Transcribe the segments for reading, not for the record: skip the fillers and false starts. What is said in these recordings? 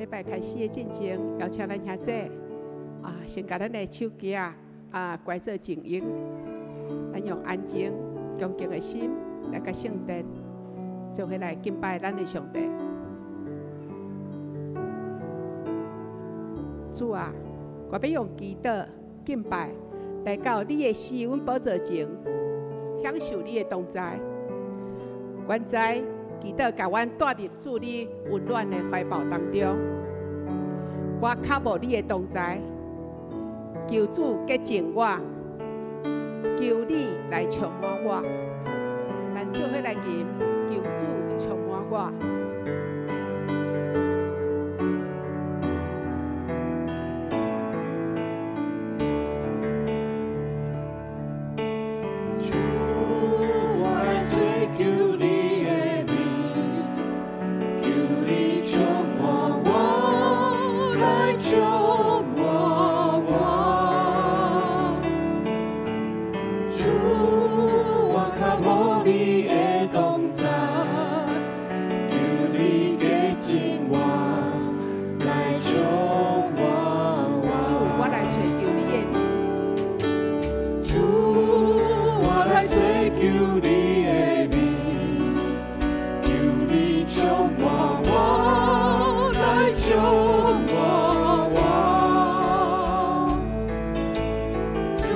禮拜開始的進前，邀請咱兄姐啊，先共咱的手機啊關做靜音，咱用安靜、恭敬的心來佮聖殿，做伙來敬拜咱的上帝。主啊，我欲用祈禱敬拜來到你的施恩寶座前，享受你的同在。阮知祈禱共阮帶入主你溫暖的懷抱當中，我渴慕你的同在，求主潔淨我，求你來充滿我。咱做伙來吟，求主充滿我。主，我來追求你的面，求你充滿我，來充滿我。主，我渴慕你的同在，求你潔淨我，來充滿我。主，我來揣求你的面。主，我來追求你的面，求你充滿我，來充滿我。主，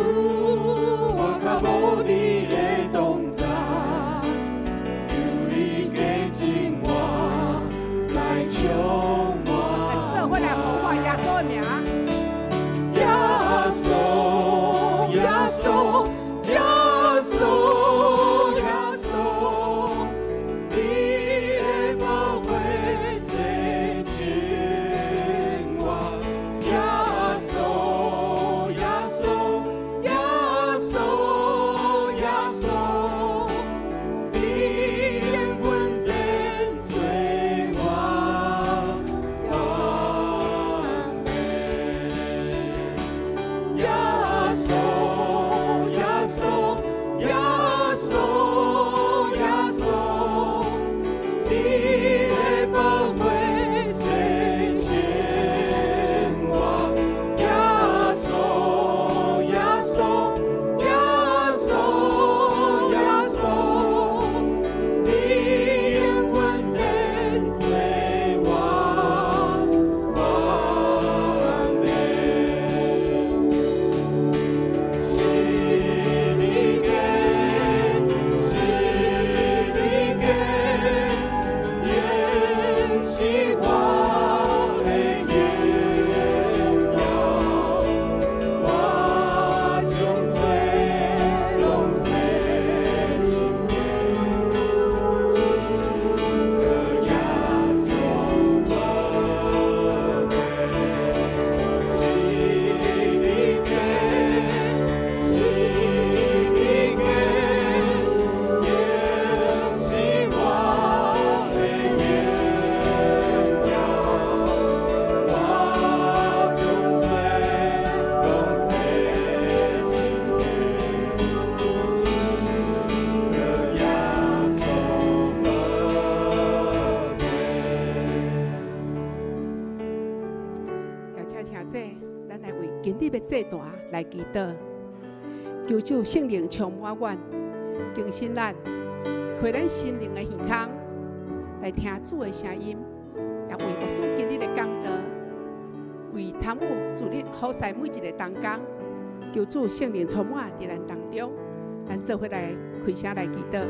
我渴慕你的同在，求你潔淨我，來充滿。做伙來呼喚耶穌的名。耶穌，耶穌，耶穌，耶穌，你的寶血洗淨我。耶穌，耶穌，耶穌，耶穌，你的恩典做我完美。耶穌，耶穌，耶穌，耶穌，你的寶血洗淨我。耶穌，耶穌，耶穌，耶穌，你的恩典做我完美。是你給，是你給，仍是我的榮耀。我將罪攏洗淨的，只可耶穌寶血。是你給，是你給，仍是我的榮耀。我將罪攏洗淨的，只可耶穌寶血。邀請兄姐，咱來為今日的祭壇來祈禱，求主聖靈充滿阮，更新咱，開咱心靈的耳孔，來聽主的聲音，也為牧師今日的講道，為參與主日服侍每一個同工，求主聖靈充滿佇咱當中，咱做伙來開聲來祈禱。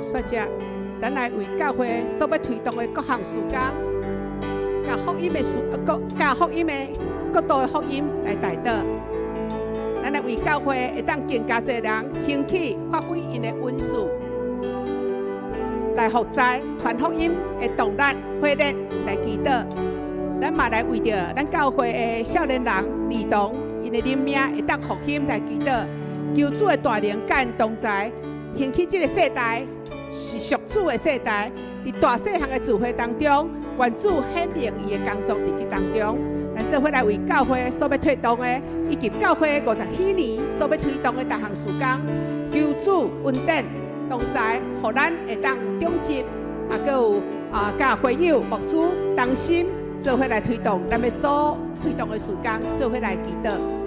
說者，咱來為教會所欲推動的各項事工，共福音的事，各共福音的國度的福音來代禱。咱來為教會會當更加濟人興起發揮𪜶的恩賜，來服侍傳福音的動力火熱來祈禱。咱嘛來為著咱教會的少年人、兒童，𪜶的靈命會當復興來祈禱，求主的大能佮𪜶同在，興起這个世代是屬主的世代，佇大細項的聚會當中，願主顯明伊的工作佇這當中。咱做伙來為教會所欲推動的，以及教會五十禧年所欲推動的逐項事工，求主恩典同在，予咱會當長執，啊，閣有啊，佮會友牧師同心做伙來推動咱欲所推動的事工，做伙來祈禱。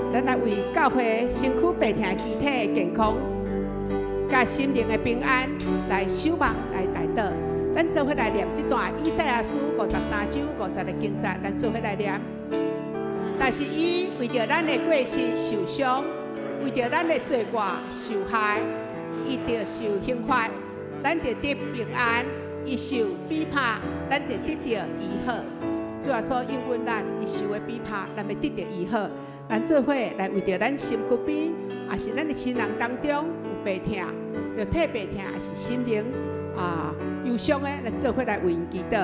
咱來為教會身軀病疼肢體的健康，佮心靈的平安來守望來代禱。咱做伙來念這段以賽亞書53章5節的經節，咱做伙來念。但是伊為著咱的過失受傷，為著咱的罪過受害，伊著受刑罰，咱就得平安；伊受逼迫，咱就得著醫好。主耶穌應允咱，伊受的逼迫，咱欲得著醫好。咱做伙來為著咱身軀邊，抑是咱的親人當中有病痛、肉體病痛，抑是心靈啊憂傷的，咱做伙來為𪜶祈禱。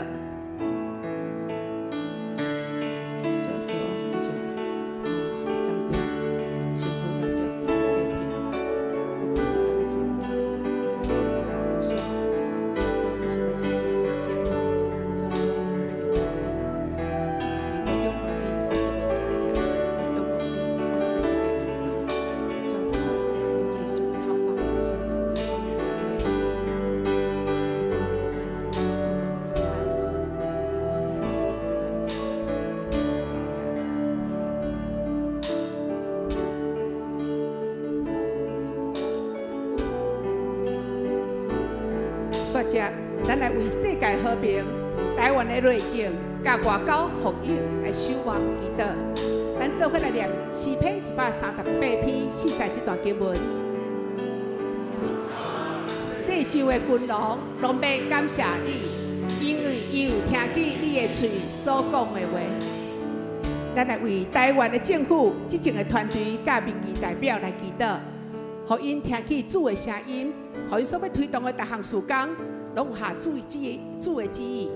咱來為世界和平、台灣的內政、佮外交防疫來守望祈禱。咱做伙來念詩篇138篇4節這段經文。世上的君王攏欲感謝你，因為伊有聽見你的喙所講的話。咱來為台灣的政府執政的團隊佮民意代表來祈禱，予𪜶聽見主的聲音，予𪜶所欲推動的逐項事工，攏有合主的旨意，主的旨意。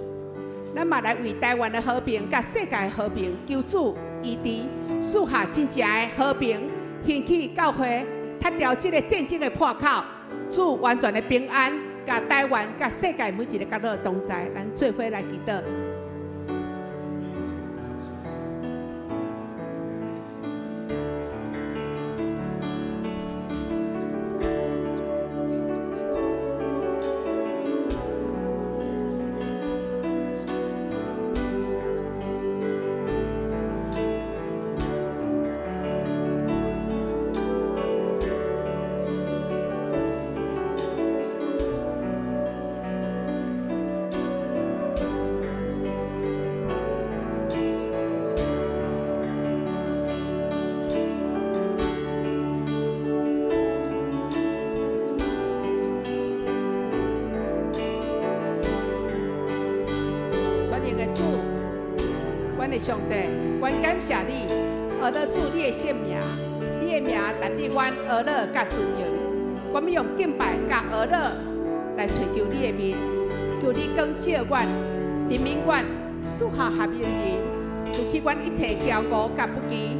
咱嘛來為台灣的和平、佮世界的和平，求主醫治，賜下真正的和平，興起教會，脫掉這个戰爭的破口，主完全的平安，佮台灣、佮世界每一个角落同在，咱做伙來祈禱。上帝，阮感謝你，學樂主你的聖名，你的名值得阮學樂佮尊榮。阮欲用敬拜佮學樂來揣求你的面，求你光照阮，憐憫阮，賜下合宜的靈，除去阮一切驕傲佮不羈。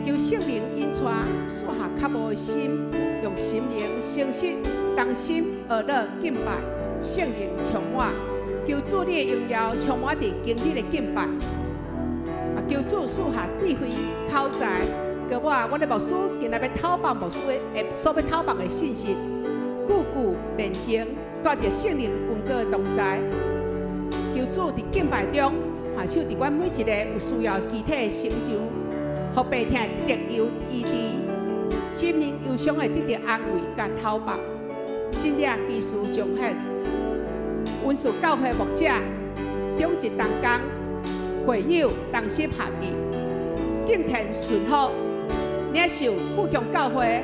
求聖靈引帶，賜下渴慕的心，用心靈誠實同心合樂敬拜，聖靈充滿，求主你的榮耀充滿佇今日的敬拜。啊，求主賜下智慧、口才，閣我阮的牧師今仔欲透放牧師的所欲透放的信息，句句連情，帶著聖靈恩膏的同在。求主佇敬拜中，按手佇阮每一個有需要的肢體身上，予病痛得著醫治，心靈憂傷的得著安慰佮透放，神蹟奇事彰顯。恩賜教會牧者，長執同工，會友同心合意，敬虔順服，領受富強教會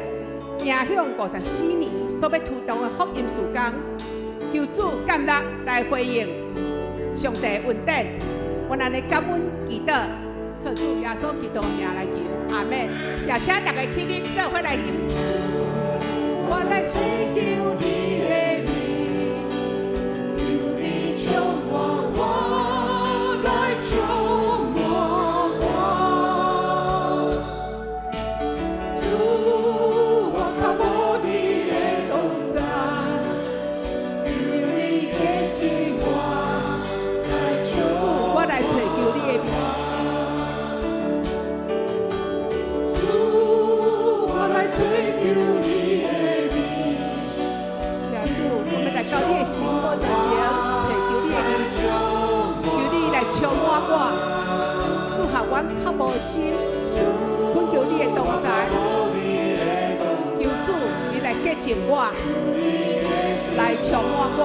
迎向54年所欲推動的福音事工，求主降力來回應上帝恩典，阮按呢感恩祈禱，靠主耶穌基督的名來求，阿們。也請大家起立，做伙來吟。我來追求你的面，求你充滿我，來充滿我。主，我渴慕你的同在，求你潔淨我，來充主，我來揣求你的面。主，我來追求你的面。是啊，主，我們來到你的神寶座前，揣求你的面，求你來充滿我，賜予阮渴慕的心，懇求你的同在，求主你來潔淨我，來充滿我。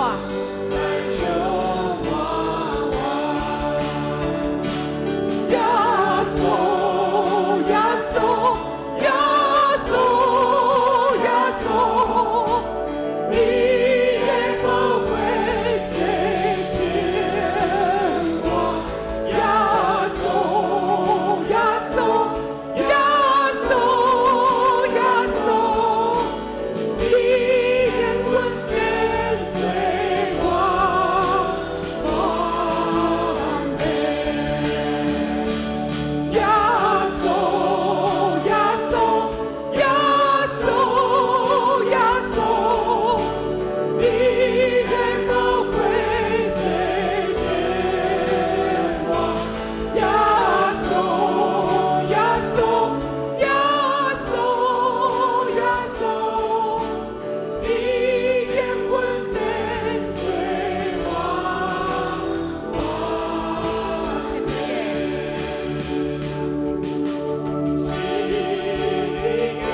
耶穌，耶穌，耶穌，耶穌，你的寶血洗淨我。耶穌，耶穌，耶穌，耶穌，你永遠變做我完美。耶穌，耶穌，耶穌，耶穌，你的寶血洗淨我。耶穌，耶穌，耶穌，耶穌，你永遠變做我完是的。是你的，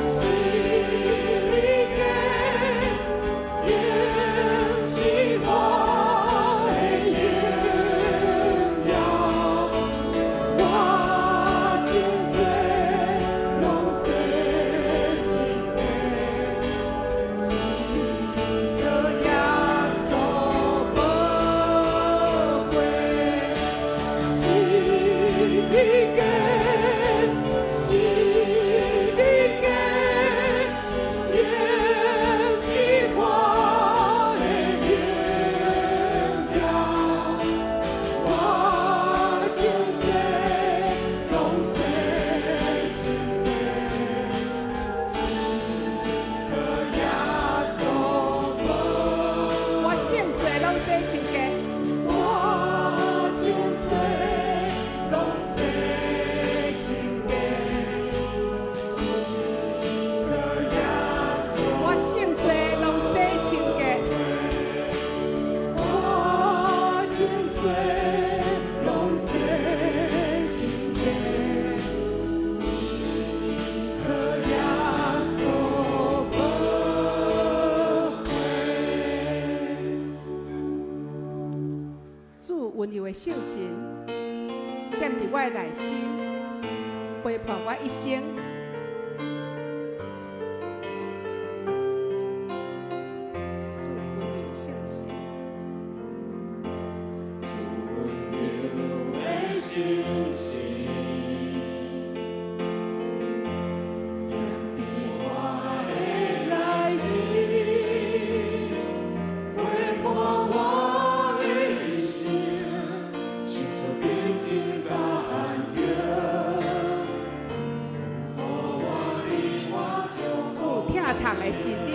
是你的，仍是我的榮耀。我真罪攏洗淨的，只靠耶穌寶血。是你的，是你的，仍是我的榮耀。我真罪攏洗淨的，只靠耶穌寶我眾罪攏洗清潔，我眾罪攏洗清潔，只靠耶穌。我眾罪攏洗清潔，我眾罪攏洗清潔，只靠耶穌寶血。主溫柔的聖神，踮佇我的內心，陪伴我一生。主溫柔聖神，主溫柔的聖神，踮佇我的內心，陪伴我的一生，心所平靜佮安歇。予我伫我主疼痛同的真理。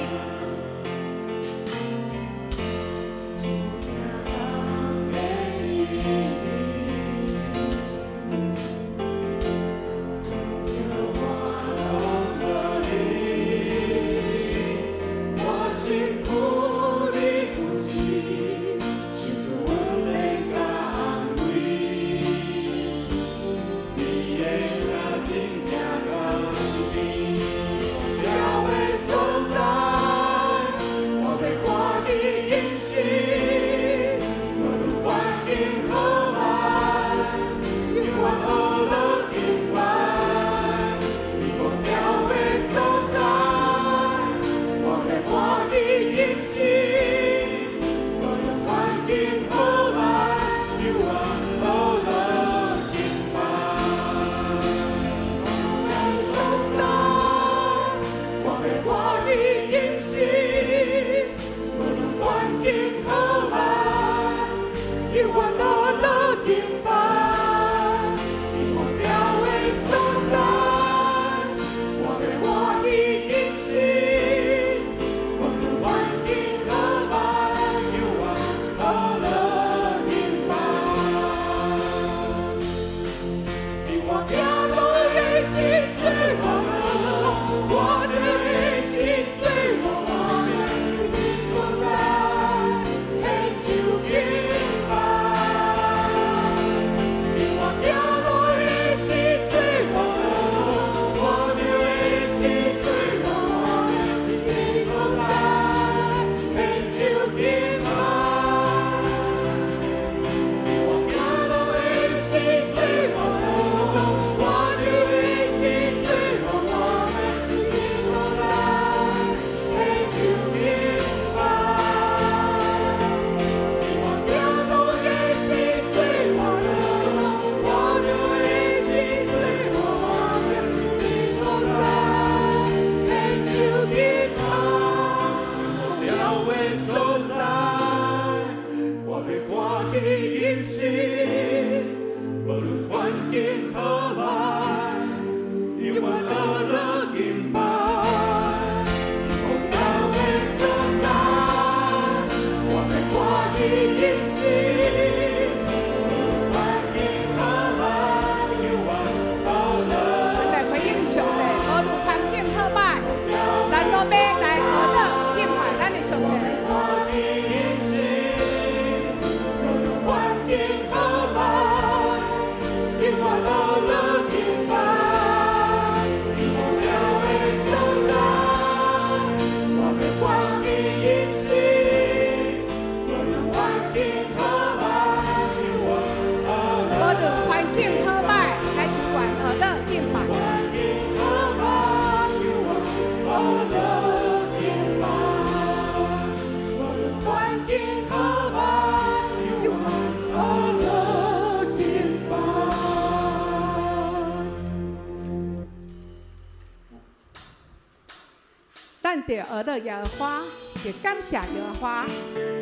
咱著学乐耶和华，就感谢耶和华，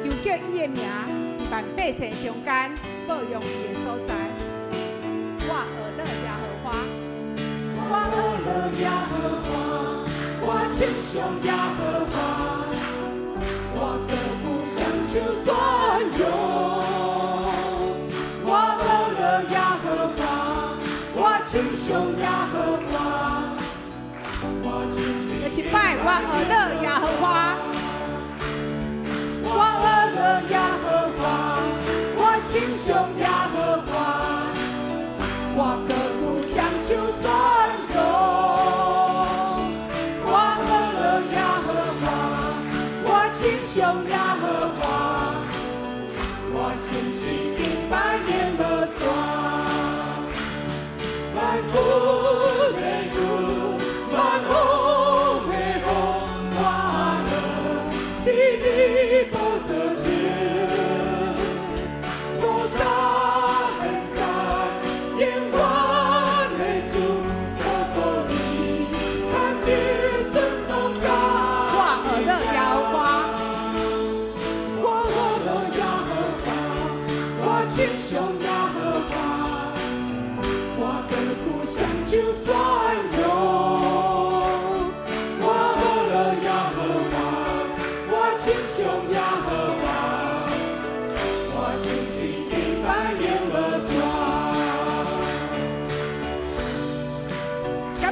求叫伊的名伫万百姓中间报扬伊的所在。我学乐耶和华，我学乐耶和华，我称颂耶和华，我阁有双手宣扬。我学乐耶和华，我称颂耶和华。一摆，我学乐耶和华，我学乐耶和华，我称颂耶和华，我阁有双手宣扬。我学乐耶和华，我称颂耶和华，我心是敬拜耶和山，万军的主，万王的王，我乐伫你宝座前，古早现在永远的主，祝福你，看得尊崇高。我学乐耶和华，我学乐耶和华，我称颂耶和华，我阁有双手宣扬。我学乐耶和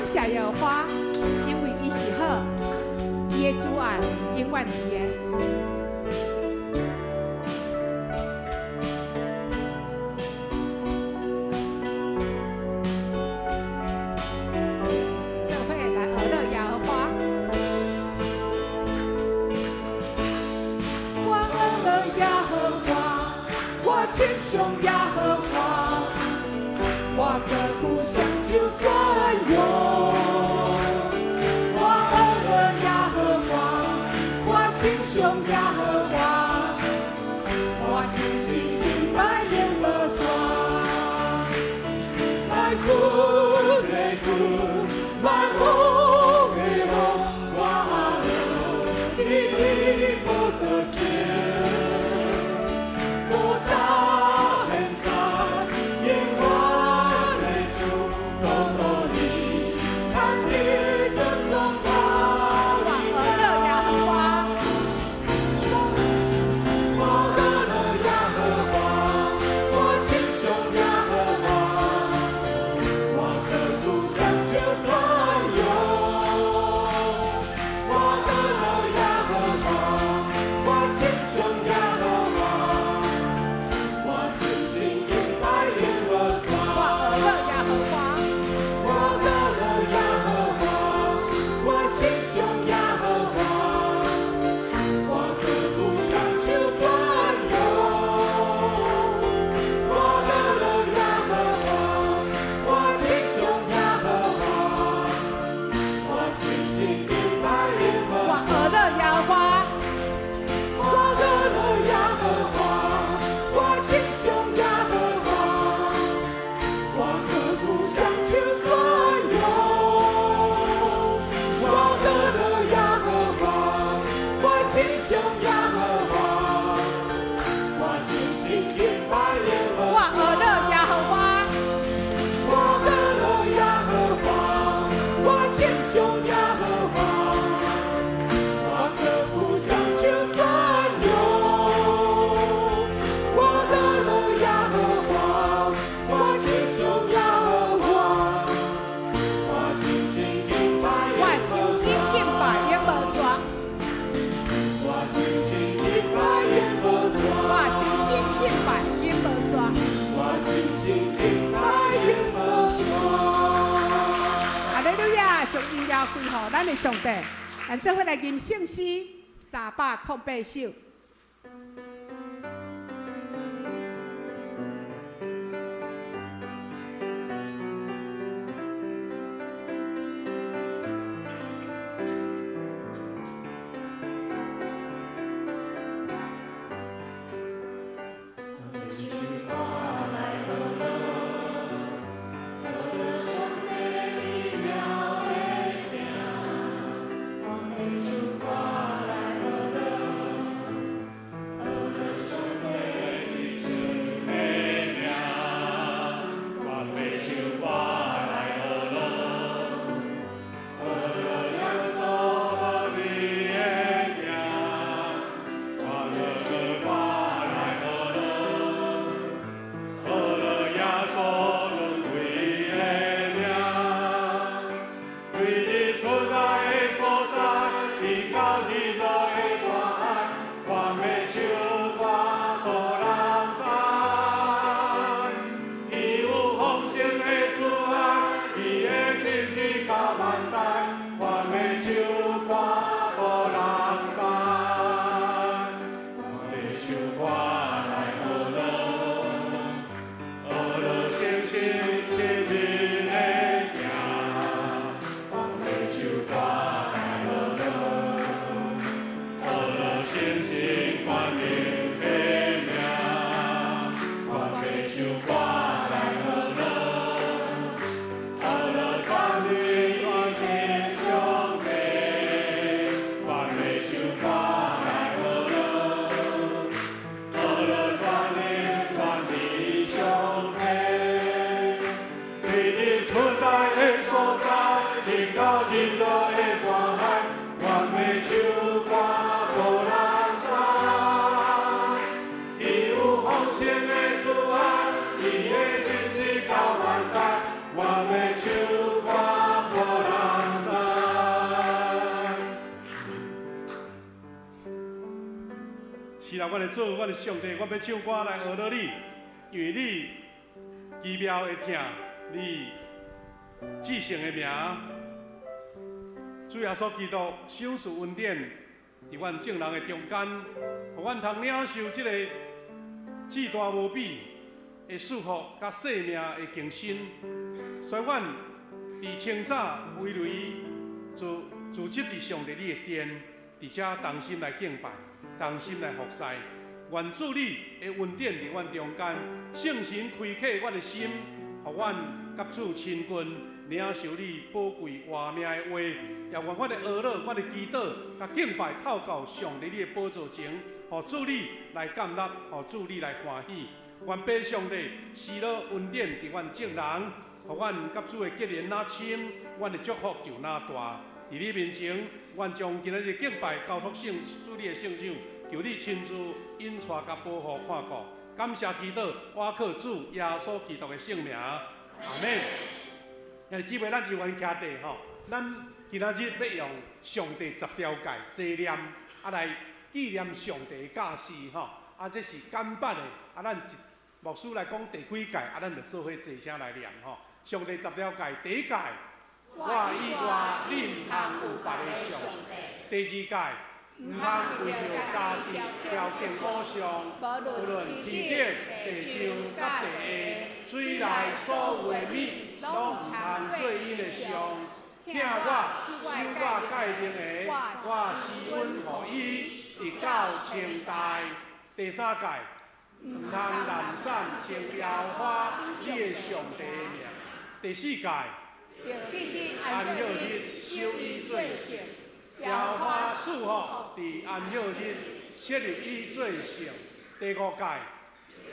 謝耶和華，因為伊是好，伊的慈愛永遠佇的。做伙來學樂耶和華。我學樂耶和華，我稱頌耶和華，我刻苦雙手宣揚。我學樂耶和華，我稱頌耶和華，我誠心敬拜永無煞。來苦的苦，萬福的福，我樂佇你寶座前。古早現在，永遠的主，多多你，看你尊崇我學樂耶和華，我學樂耶和華，我稱頌耶和華，我刻苦雙手宣揚。我學樂耶和華，我稱頌耶和華，我誠心敬拜永無我學樂耶和華，我學樂耶和華，我稱頌耶和華，我刻苦雙手宣揚。我學樂耶和華，我稱頌耶和華，我誠心敬拜永無我學樂耶和華，我學樂耶和華，我稱頌耶和華，我刻苦雙手宣揚。我學樂耶和華，我稱頌耶和華，我誠心敬拜永無我學樂耶和華，我學樂耶和華，我稱頌耶和華，我刻苦雙手宣揚。我學樂耶和華，我稱頌耶和華，我誠心敬拜我誠心敬拜永無煞，我誠心敬拜永無我誠心敬拜永無煞。我誠心敬拜永無煞。哈利路亞，將榮耀歸予咱的上帝。咱做伙來吟聖詩308首。我啊，阮的主，阮的上帝，阮欲唱歌来呵咾你，因为你奇妙的疼，你至圣的名，主耶稣基督赏赐恩典，伫阮众人的中间，予阮通领受这个至大无比的祝福佮生命的更新。所以，阮伫清早围篱聚聚集伫上帝你的殿，伫遮同心来敬拜，同心来服侍。愿主你的恩典伫阮中间，圣神开启阮的心，予阮佮主亲近，领受你宝贵活命的话，也愿阮的呵咾、阮的祈祷、佮敬拜，透过上帝你的宝座前，予主你来接纳，予主你来欢喜。愿父上帝施予恩典伫阮众人，予阮佮主的结连若深，阮的祝福就若大。伫你面前，阮将今仔日敬拜交托圣主你的圣手，求你亲自引带佮保护看顾。感谢祈祷，我靠主耶稣基督的圣名，阿们。兄弟姊妹，咱犹原徛地吼，咱今仔日欲用上帝十条诫齐念，来纪念上帝的教示吼。这是简版的，咱一牧师来讲第几诫，咱就做伙齐声来念吼。上帝十条诫，第一诫，我以外你毋通有别个上帝。第二诫，毋通为著家己雕刻偶像，无论天顶、地上佮地下，水内所有的物，拢毋通做𪜶的像。疼我、守我诫命的，我施恩予伊，直到千代。第三诫，毋通滥散称耶和华你的上帝的名。第四诫，安息日守伊做圣，耶和华赐福伫安息日设立伊做圣。第五诫，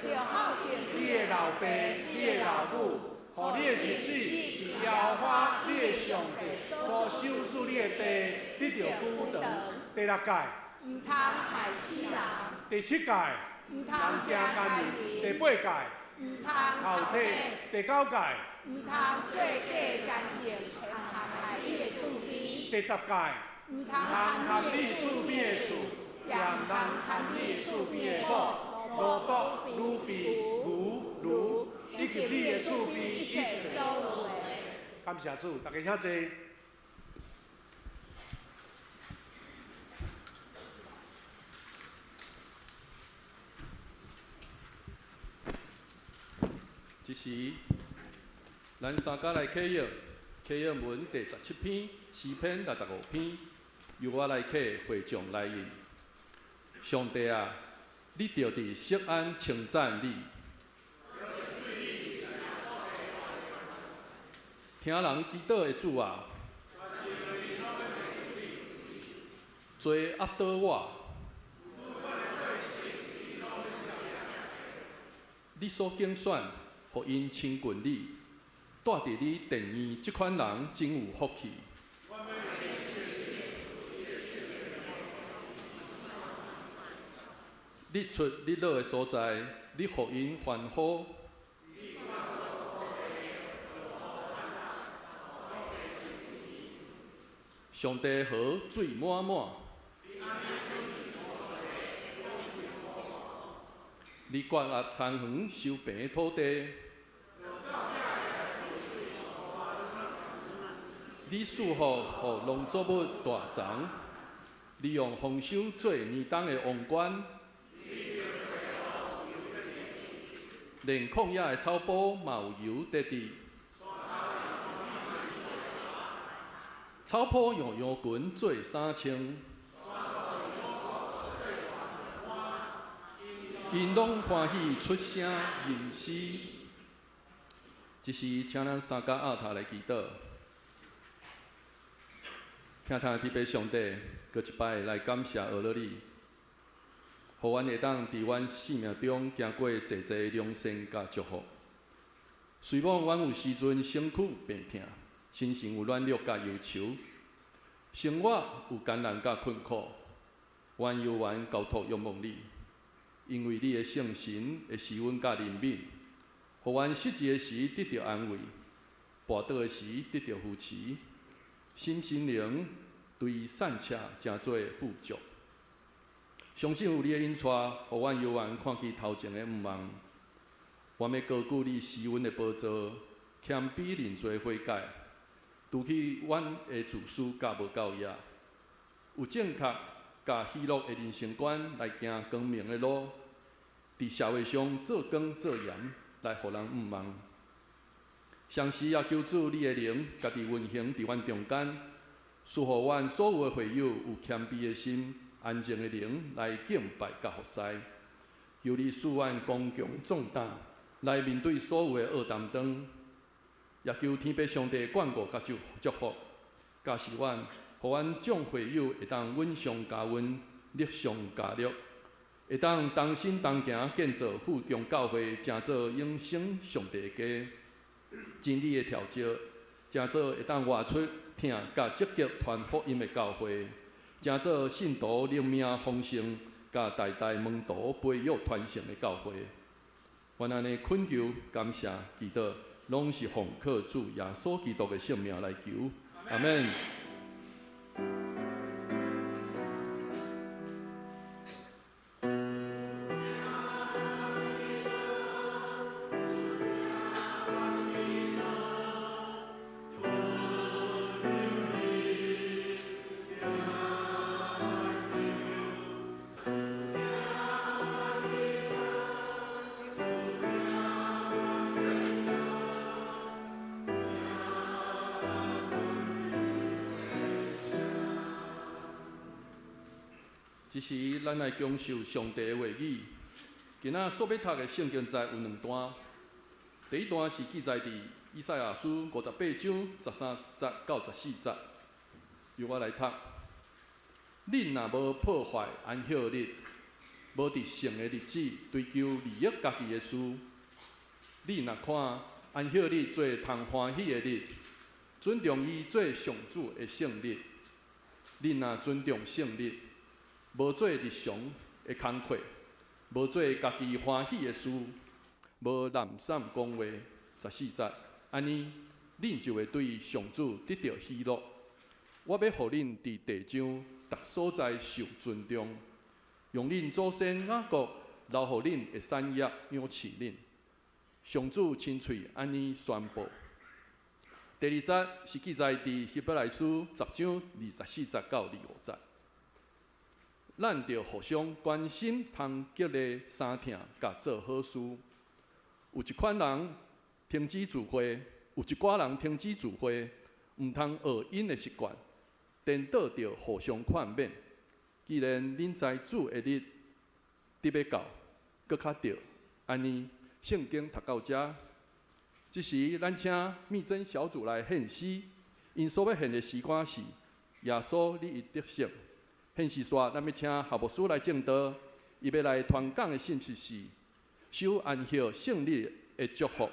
你的老爸、你的老母，予你的日子伫耶和华你的上帝所赏赐你的地得著久长。第六诫，毋通害死人。第七诫，毋通人行奸淫。第八诫，毋通偷摕。第九诫，毋通做假见证，陷害你的厝边。第十诫，毋通贪你厝边的厝，也毋通贪你厝边的某、奴仆、女婢、牛、驴，以及你的厝边一切所有的。感谢主，大家请坐。这时，咱三家来启约，启约文第十七篇，诗篇65篇，由我来启，会众来应。上帝啊，你著伫锡安称赞你，听人祈祷的主啊，罪压倒我，你所拣选，予𪜶亲近你，住伫你殿院这款人真有福气。日出日落的所在，你予𪜶欢呼。上帝河水满满。你割压田园，收平土地。你赐福予农作物大长，你用丰收做年冬的王冠。连旷野的草埔嘛有油得滴，草埔用羊群做衫穿，𪜶拢欢喜出声吟诗。这时，请咱三家阿头来祈祷，听听天父上帝，阁一摆来感谢呵咾你，予阮会当伫阮生命中行过济济良善佮祝福。虽罔阮有时阵身躯病痛，心神有软弱佮忧愁，生活有艰难佮困苦，阮犹原交托仰望你，因为你的圣神会赐阮佮怜悯，予阮失志的时得著安慰，跋倒的时得著扶持，心心灵对善巧成做富足。相信有你的引帶，予阮犹原看见头前的向望。我欲高举你施恩的宝座，谦卑认罪悔改，除去阮的自私佮无够额，有正确佮喜乐的人生观来行光明的路，伫社会上做光做盐，来予人向望。同时也求主你的灵，家己运行伫阮中间，赐予阮所有的会友有谦卑的心、安静的灵来敬拜佮服侍。求你赐阮刚强壮胆，来面对所有的恶担当，也求天父上帝眷顾佮祝福，加持阮，予阮众会友会当稳上加稳，力上加力，会当同心同行建造富强教会，成做永生上帝的家。真理的调召，成做会当活出疼佮积极传福音的教会，成做信徒灵命丰盛、佮代代门徒培育传承的教会。阮按呢恳求、感谢、祈祷，拢是奉靠主耶稣基督的圣名来求，阿们。这时，咱来享受上帝的话语。今仔所欲读的圣经节有两段。第一段是记载伫以赛亚书58章13节到14节，由我来读。恁若无破坏安息日，无伫圣的日子追求利益家己的事，恁若看安息日做通欢喜的日，尊重伊做上主的圣日，恁若尊重圣日，无做日常的工课，无做家己欢喜的事，无滥散讲话，14节，按呢，恁就会对上主得著喜乐。我欲予恁伫地上逐所在受尊重，用恁祖先雅各留予恁的产业仰视恁。上主亲喙按呢宣布。第二节是记载伫希伯来书10章24节到25节。咱著互相关心，通激励相疼，佮做好事。有一款人停止聚会，有一寡人停止聚会，毋通学𪜶的习惯，颠倒著互相劝勉。既然恁知主的日伫欲到，阁较著按呢。圣经读到遮，这时咱请密真小组来献诗，𪜶所欲献的诗歌是《耶稣你的得胜》。献诗煞，咱欲请夏牧师来证道，伊欲来传讲的信息是守安息圣日的祝福。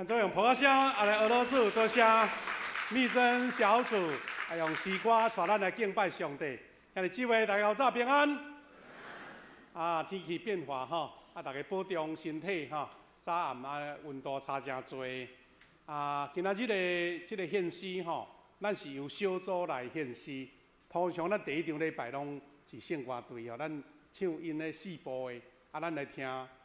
咱做用噗仔聲啊來學老主，多謝蜜珍小組，啊用詩歌帶咱來敬拜上帝。兄弟姊妹，大家早平安。啊，天氣變化吼，啊，大家保重身體吼。早暗啊，溫度差誠濟。啊，今仔日的這個獻詩吼，咱是由小組來獻詩。通常咱第一場禮拜攏是聖歌隊吼，咱唱𪜶的四部的，啊，咱來聽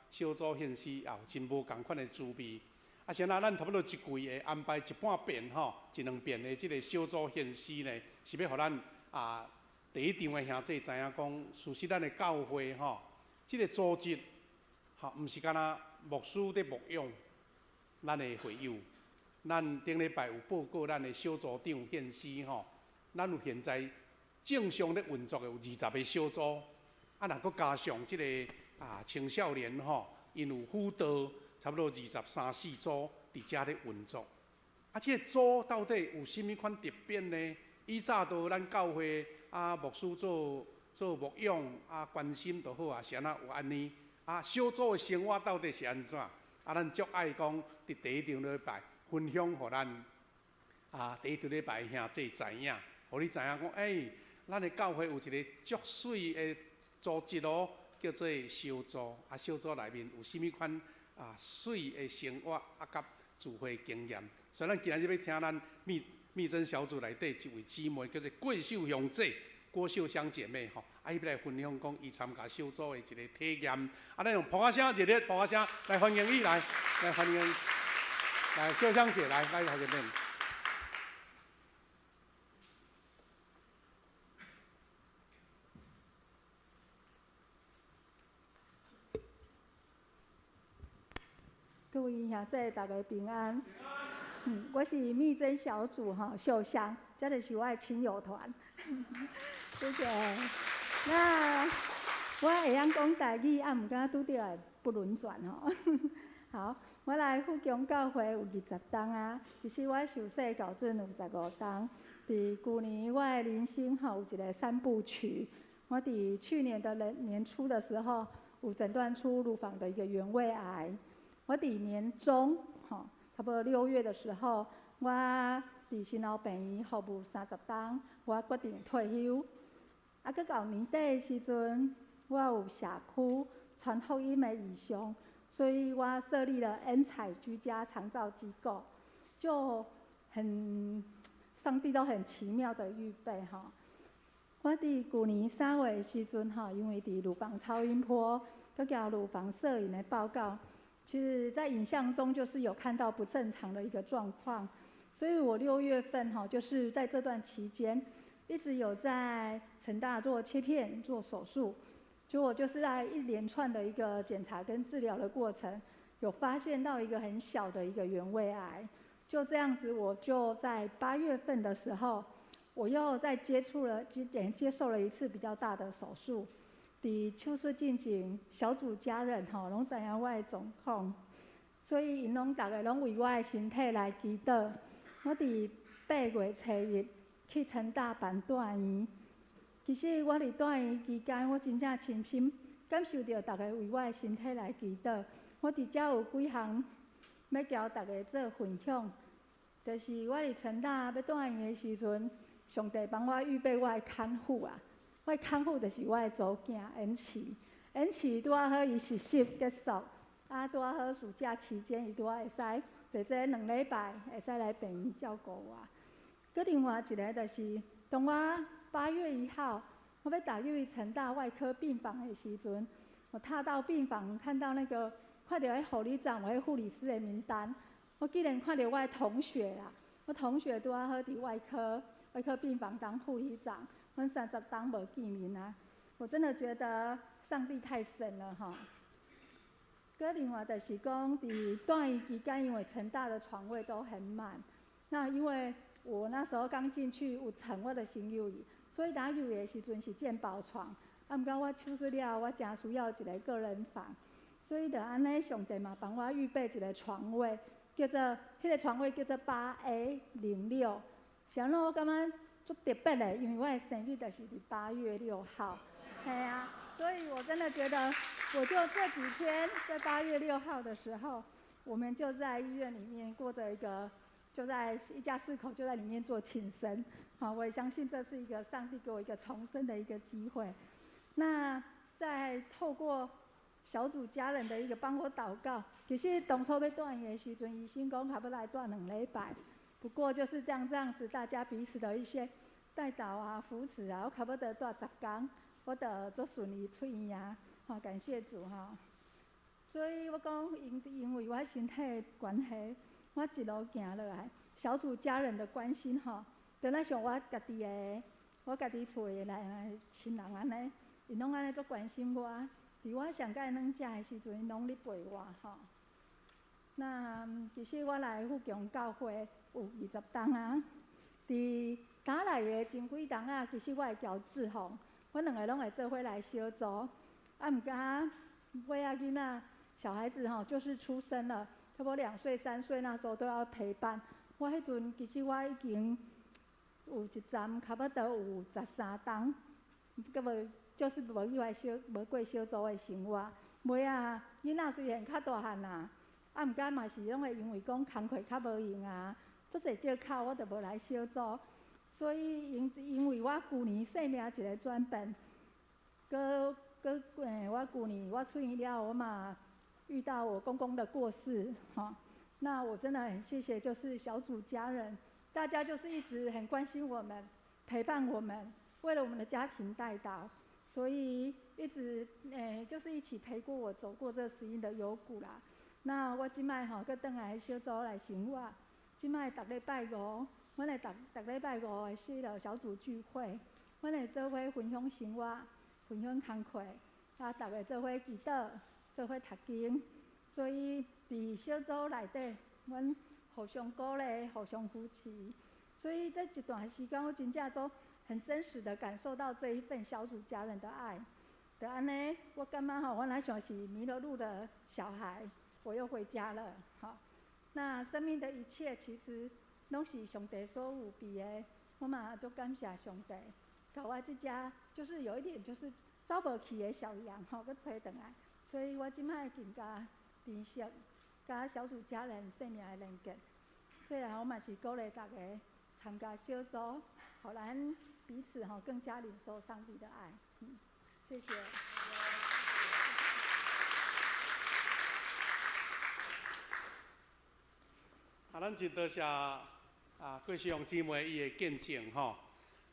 小組獻詩，也有真無仝款的滋味。啊，先啊，咱差不多一季會安排一半遍吼，一兩遍的這個小組獻詩呢，是欲予咱啊第一場的兄弟知影講，事實咱的教會吼，這個組織吼，毋是干焦牧師佇牧養咱的會友。咱頂禮拜有報告咱的小組長獻詩吼，咱有現在正常咧運作的有20個小組，啊，若閣加上這個啊青少年吼，𪜶有輔導。差不多23、24組佇遮咧運作，啊，這個組到底有啥物款特別呢？以早都咱教會啊，牧師做做牧養啊，關心就好啊，是按怎有按呢？啊，小組的生活到底是按怎？啊，咱足愛講佇第一場禮拜分享，予咱啊第一場禮拜兄弟知影，予你知影講，欸，咱的教會有一個足媠的組織哦，叫做小組。啊，小組內面有啥物款？啊，媠的生活啊，佮聚會經驗，所以咱今仔日欲聽咱蜜蜜珍小組內底一位姊妹，叫做郭秀香姐，郭秀香姐妹吼，啊，伊欲來分享講伊參加小組的一個體驗。啊，咱用噗仔聲熱烈噗仔聲來歡迎伊來，來歡迎，來秀香姐來來來這邊。各位兄弟，大家平安。我是蜜珍小組哈秀香，這就是我的親友團。謝謝。那我會曉講台語，啊，毋敢拄著會不輪轉吼。好，我來富強教會有20冬啊，其實我受洗到陣有15冬。佇舊年我的人生吼有一個三部曲。我佇去年的年初的時候，有診斷出乳房的一個原位癌。我佇年中，吼，差不多6月的時候，我佇新老病院服務30冬，我決定退休。啊，閣到年底的時陣，我有社區傳福音的異象，所以我設立了恩彩居家長照機構，就很上帝都很奇妙的預備吼。我佇舊年3月的時陣，吼，因為佇乳房超音波，閣交乳房攝影的報告。其實，在影像中就是有看到不正常的一個狀況，所以我6月份哈，就是在這段期間，一直有在成大做切片、做手術，結果就是在一連串的一個檢查跟治療的過程，有發現到一個很小的一個原位癌，就這樣子，我就在8月份的時候，我又再接觸了接接受了一次比較大的手術。佇手術進前，小組家人吼攏知影我的狀況，所以𪜶攏逐家攏為我的身體來祈禱。我佇8月初1去成大辦住院，其實我佇住院期間，我真正深深感受著逐家為我的身體來祈禱。我佇遮有幾項欲共大家做分享，就是我佇成大欲住院的時陣，上帝幫我預備我的看護啊。我的看護就是我的查某囝恩慈，恩慈拄仔好伊實習結束，啊拄仔好暑假期間，伊拄仔會使，佇這2禮拜會使來病院照顧我。閣另外一個就是，當我8月1號，我欲踏入去成大外科病房的時陣，我踏到病房，看到那個看著彼護理長、彼護理師的名單，我竟然看著我的同學啦，我同學拄仔好佇外科病房當護理長。阮30冬無見面啊！我真的覺得上帝太神了哈。閣另外就是講，佇住院期間，因為成大的床位都很滿，那因為我那時候剛進去有床，我就先入去，所以當入去的時陣是健保床。啊，毋過我手術了後，我誠需要一個個人房，所以就按呢，上帝嘛幫我預備一個床位，叫做彼個床位叫做8A06。是按怎我感覺足特別的，因為我的生日就是佇8月6號，嘿啊，所以我真的覺得，我就這幾天在8月6號的時候，我們就在醫院裡面過著一個，就在一家四口就在裡面做慶生。好，我也相信這是一個上帝給我一個重生的一個機會。那在透過小組家人的一個幫我禱告，其實當初欲住院的時陣，醫生講差不多來住2禮拜，不過就是這樣子，大家彼此的一些代禱啊、扶持啊，我差不多住10工，我就足順利出院啊，好，感謝主哈。所以我講，因為我身體的關係，我一路行落來，小組家人的關心吼，就若像我家己的，我家己厝的來親人按呢，𪜶攏按呢足關心我。佇我上蓋軟食的時陣，𪜶攏咧陪我吼。那其實我來富強教會有20冬啊，佇打來的前幾冬啊，其實我會交志宏，阮兩個攏會做伙來小組。啊，毋過尾仔囡仔小孩子吼，就是出生了，差不多2歲、3歲那時候都要陪伴。我彼陣其實我已經有一站，差不多有13冬，閣無就是無去來小無過小組的生活。尾仔囡仔雖然較大漢啊，啊，毋過嘛是攏會因為講工課較無閒啊，足濟借口我就無來小組。所以因為我舊年生命一個轉變，閣閣我舊年我出院了後，我嘛遇到我公公的過世，吼，那我真的很謝謝，就是小組家人，大家就是一直很關心我們，陪伴我們，為了我們的家庭代禱，所以一直就是一起陪過我走過這死蔭的幽谷啦。那我這擺吼，閣轉來小組來生活，這擺逐禮拜五，阮會逐逐禮拜五會設了小組聚會，阮會做伙分享生活，分享工課，啊，逐家做伙祈禱，做伙讀經，所以佇小組內底，阮互相鼓勵，互相扶持。所以這一段時間，我真正都很真實的感受到這一份小組家人的愛。就按呢，我感覺吼，我若像是迷了路的小孩，我又回家了。好，那生命的一切其實攏是上帝所預備的，我嘛足感謝上帝，共我這隻就是有一點就是走無去的小羊吼，閣揣轉來。所以我這擺更加珍惜，佮小組家人生命的連結。最後我嘛是鼓勵大家參加小組，予咱彼此吼更加領受上帝的愛。嗯，謝謝。啊，咱真多謝啊，郭世雄姊妹伊的見證吼。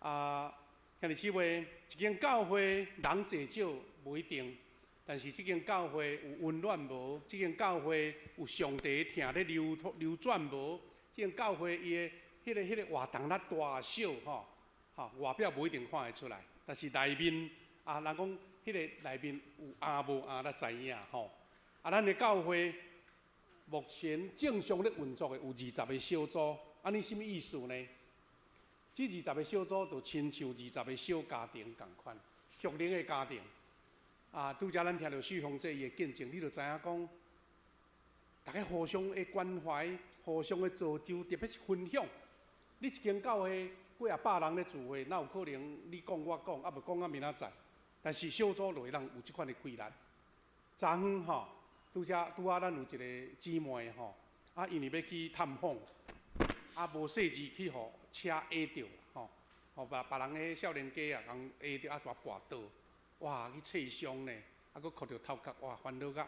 啊，兄弟姊妹，一間教會人濟少無一定，但是這間教會有溫暖無？這間教會有上帝疼咧流流轉無？這間教會伊的彼個活動力大小吼，吼外表無一定看會出來，但是內面啊，人講彼個內面有阿無阿，咱知影吼。啊，咱的教會目前正常咧運作的有20個小組，按呢啥物意思呢？這20個小組就親像20個小家庭仝款，屬靈的家庭。啊，拄才咱聽著秀芳姐伊的見證，你就知影講，大家互相的關懷，互相的造就，特別是分享。你一間教會幾仔百人咧聚會，哪有可能你講我講，啊無講到明仔載？但是小組就會當有這款的規律。昨昏吼，拄才拄仔咱有一個姊妹吼，啊，因為欲去探訪，啊，無細緻去予車壓著吼，予別別人彼少年家啊，共壓著啊，煞跋倒，哇，去切傷呢，啊，閣磕著頭殼，哇，煩惱甲。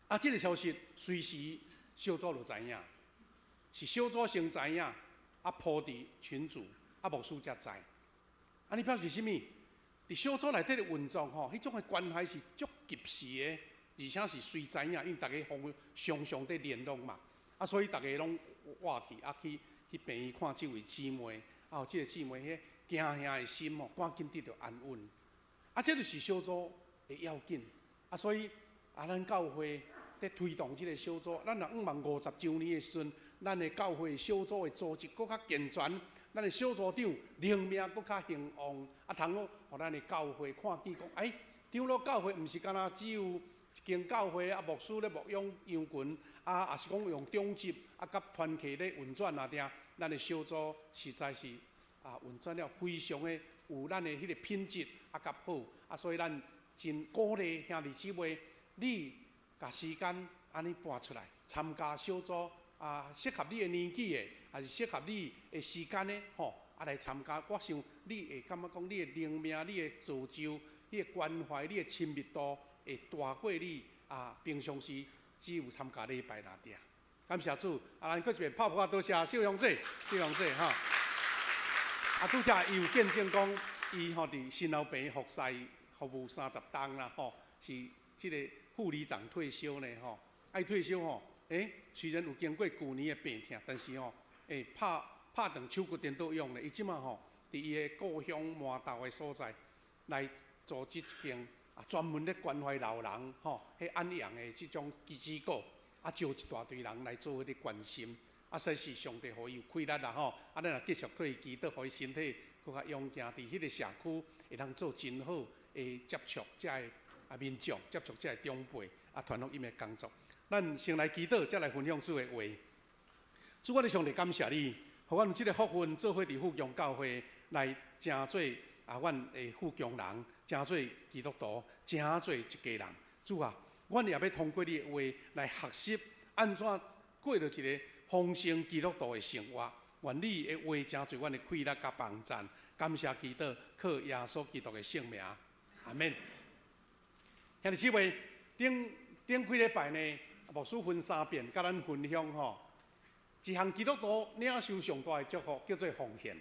啊，這個消息隨時小組就知影，是小組先知影，啊，鋪佇群組，啊，牧師才知。啊，你表示啥物？佇小組內底的運作吼，彼種的關係是足及時的，而且是隨知影，因為逐家互常常佇聯絡嘛，啊，所以逐家攏活去，啊，去去病院看這位姊妹，啊，這個姊妹彼驚嚇的心吼，趕緊得著安穩。啊，這就是小組的要緊。啊，所以啊，咱教會佇推動這個小組，咱若向望50週年的時陣，咱的教會小組的組織閣較健全，咱的小組長靈命閣較興旺，啊，通好予咱的教會看見講，欸，長老教會毋是干焦只有一間教會啊，牧師咧牧養羊群，啊，也是講用長執啊，佮團契咧運轉啊，定咱的小組實在是啊運轉了非常的有咱的彼個品質啊，佮好啊，所以咱真鼓勵兄弟姊妹，你共時間按呢撥出來參加小組啊，適合你的年紀的，抑是適合你的時間的吼，啊來參加。我想你會感覺講，你的靈命、你的造就、你的關懷、你的親密度會大過你啊平常時只有參加禮拜爾。感謝主，啊，咱閣一遍拍噗仔多謝秀香姐，秀香姐吼。啊，拄才伊有見證講，伊吼佇新老病服侍服務30冬啦吼，是這个護理長退休呢吼。啊，伊退休吼，雖然有經過舊年的病痛，但是吼，拍拍斷手骨顛倒用咧。伊這馬吼，佇伊的故鄉麻豆的所在來組織一間啊，專門咧關懷老人吼，彼安養的這種機構，啊，招一大堆人來做彼个關心。啊，實是上帝予伊有氣力啦吼！啊，咱若繼續替伊祈禱，予伊身體閣較勇健，佇彼个社區會當做真好的接觸遮的啊民眾，接觸遮的長輩，啊，傳福音的工作。咱先來祈禱，再來分享主的話。主，我的上帝感謝你，予阮有這个福分，做伙佇富強教會來成做啊，阮的富強人，成做基督徒，成做一家人。主啊，阮也欲通過你的話來學習，按怎過著一个豐盛基督徒的生活。願你的話成做阮的氣力佮幫贊。感謝基督，靠耶穌基督的聖名，阿們。兄弟姊妹，頂頂幾禮拜呢，牧師分三遍佮咱分享吼，一項基督徒領受上大的祝福叫做奉獻。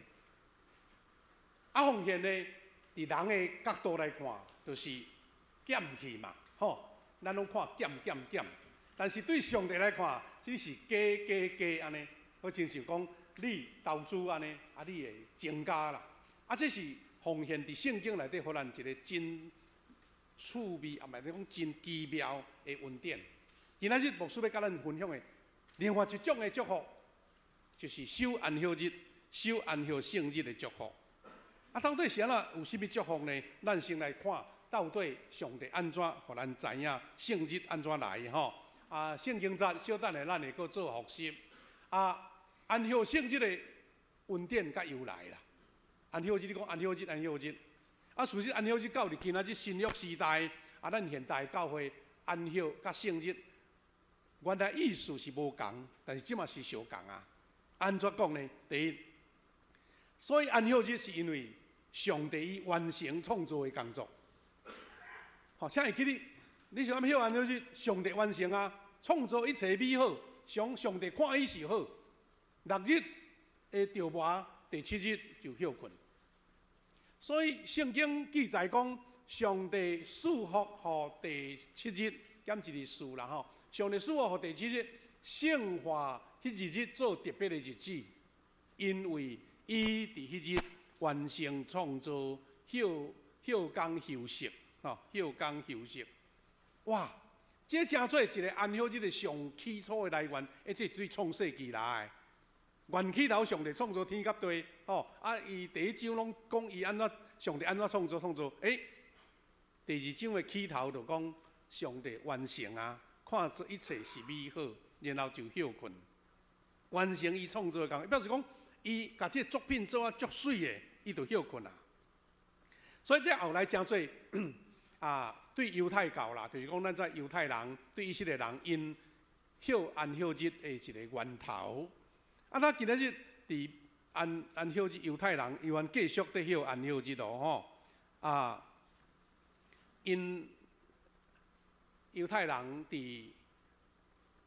啊，奉獻呢，佇人的角度來看，就是減去嘛，吼，咱攏看減減減。但是對上帝來看，只是加加加按呢，好親像講你投資按呢，啊，你會增加啦。啊，這是奉獻佇聖經內底，予咱一个真趣味，也嘛是講真奇妙的恩典。今仔日牧師欲佮咱分享的另外一種的祝福，就是守安息日、守安息聖日的祝福。啊，到底是按怎有啥物祝福呢？咱先來看到底上帝按怎予咱知影聖日按怎來吼。啊，聖經節小等下咱會閣做複習。啊，安息聖日的恩典佮由來啦。安息日你講安息日，安息日。啊，事實安息日到佇今仔日新約時代，啊，咱現代教會安息佮聖日，原來意思是無仝，但是這馬是相仝啊。按怎講呢？第一，所以安息日是因為上帝伊完成創造的工作。好，請會記得，你想欲休安息日，上帝完成啊，創造一切美好，上上帝看伊是好。六日的著磨，第七日就歇睏。所以聖經記載講，上帝賜福予第七日，減一個賜啦吼。上帝賜福予第七日，聖化彼一日做特別的日子，因為伊佇彼日完成創造，歇歇工休息，吼，歇工休息。哇！這成做一个安息日的上起初的來源，這對創世紀來的。原起頭上帝創造天佮地，吼啊！伊第一章攏講伊按怎上帝按怎創造創造，第二章的起頭就講上帝完成啊，看這一切是美好，然後就歇睏，完成伊創造的工，表示講伊共這个作品做啊足媠的，伊就歇睏啊。所以這後來成做啊，對猶太教啦，就是講咱這猶太人對以色列人𪜶歇安息日的一个源頭。啊，咱今仔日佇安安息日猶太人猶原繼續佇歇安息日咯吼。啊，𪜶猶太人佇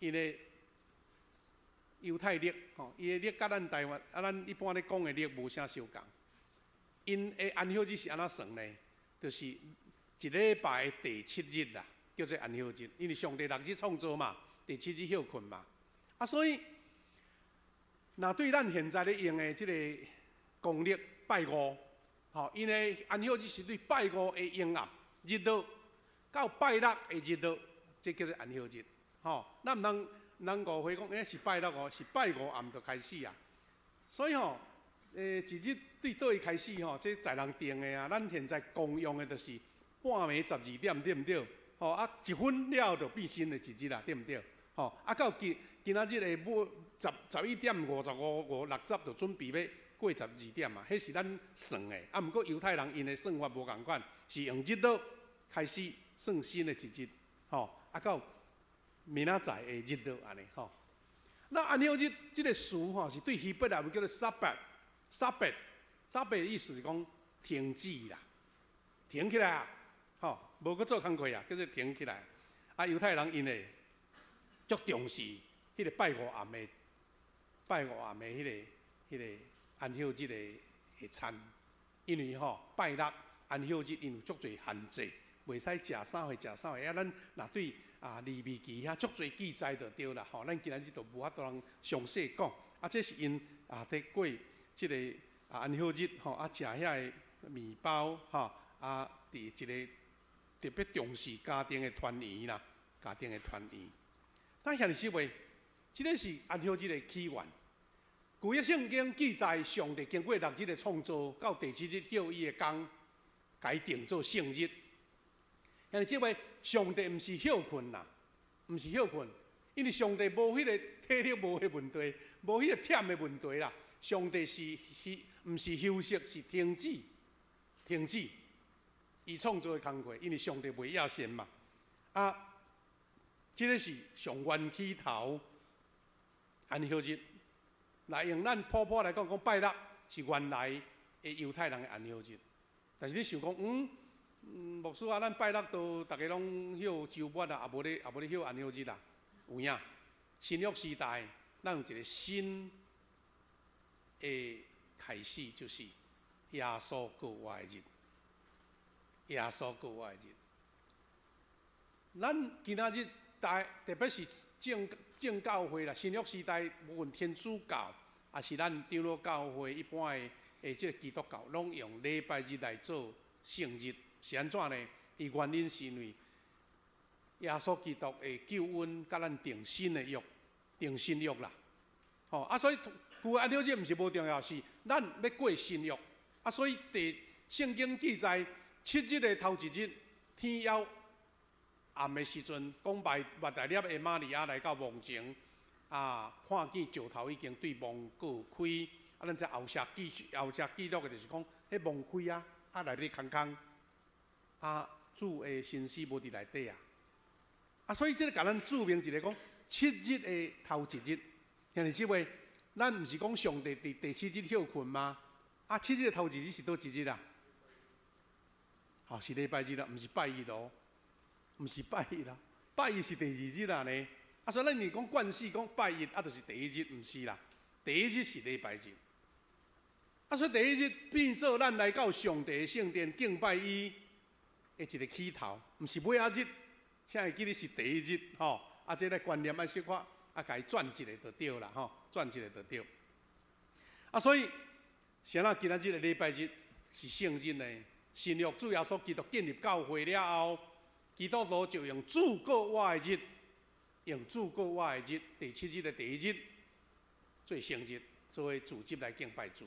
𪜶的猶太曆吼，伊的曆佮咱台灣啊，咱一般咧講的曆無啥相仝。𪜶的安息日是按怎算呢？就是一禮拜的第七日啦，叫做安息日，因為上帝六日創造嘛，第七日歇睏嘛。啊，所以若對咱現在咧用的這个公曆拜五，吼，𪜶的安息日是對拜五的陰暗日落到拜六的日落，這叫做安息日。吼，咱毋通咱誤會講，是拜六哦，是拜五暗就開始啊。所以吼，一日對佗位開始吼，這在人定的啊。咱現在公用的就是半暝12點，對毋對？吼啊，一分了後就變新的一日啦，對毋對？吼啊，到今今仔日的尾十十一點五十五五六十就準備欲過十二點啊，彼是咱算的。啊，毋過猶太人𪜶的算法無仝款，是用日落開始算新的一日，吼啊到明仔載的日落按呢吼。那安息日這个詞吼，是對希伯來文叫做 Sabbath，Sabbath，Sabbath 的意思是講停止啦，停起來啊，吼，無閣做工課啊，叫做停起來。啊，猶太人𪜶會足重視彼個拜五暗的，拜五暗的彼個安息日的餐，因為吼拜六安息日𪜶有足濟限制，袂使食啥貨食啥貨。啊，咱若對啊利未記遐足濟記載就對啦，吼，咱今仔日就無法度通詳細講。啊，這是𪜶啊佇過這個啊安息日吼，啊食遐个麵包吼，啊佇一個特別重視家庭的團圓啦，家庭的團圓。咱兄弟姊妹，這个是安息日的起源。舊約聖經記載，上帝經過六日的創造，到第七日歇伊的工，共伊定做聖日。兄弟姊妹，上帝毋是歇睏啦，毋是歇睏，因為上帝無彼個體力無彼問題，無彼個忝的問題啦。上帝是休，毋是休息，是停止，停止。伊創造的工課，因為上帝袂厭絃嘛。啊，這个是上元起頭安息日。來用咱普普來講，講拜六是原來的猶太人的安息日。但是你想講，牧師啊，咱拜六都逐家攏歇週末啊，也無咧歇安息日啦。有影，新約時代，咱有一個新的開始，就是耶穌復活的日。耶穌復活的日。咱今仔日大特別是正教會啦，新約時代無論天主教，抑是咱長老教會一般的這个基督教，攏用禮拜日來做聖日，是按怎呢？伊原因是因為耶穌基督的救恩，佮咱訂新的約，訂新約啦。吼啊，所以舊安息日毋是無重要，是咱欲過新約。啊，所以佇聖經記載，七日的頭一日，天猶暗的時陣，講抹大拉的瑪利亞來到墓前，啊，看見石頭已經對墓蓋開，啊，咱知後寫記後寫記錄的就是講，彼墓開啊，啊內底空空，啊，主的身屍無佇內底啊，啊，所以這个共咱註明一个講，七日的頭一日，兄弟姊妹，咱毋是講上帝佇第七日歇睏嗎？啊，七日的頭一日是佗一日啊？吼，是禮拜日啦，毋是拜一哦。毋是拜一啦，拜一是第二日啦呢。啊，所以咱若講慣勢講拜一，啊，就是第一日，毋是啦。第一日是禮拜日。啊，所以第一日變做咱來到上帝的聖殿敬拜伊的一個起頭，毋是尾仔日。啥會記得是第一日吼？啊，這个觀念愛小可啊，共伊轉一下就對啦吼，轉一下就對。啊，所以啥人今仔日的禮拜日是聖日呢？新約主耶穌基督建立教會了後，基督徒就用主過活的日，用主過活的日，第七日的第一日做聖日，作為主日來敬拜主。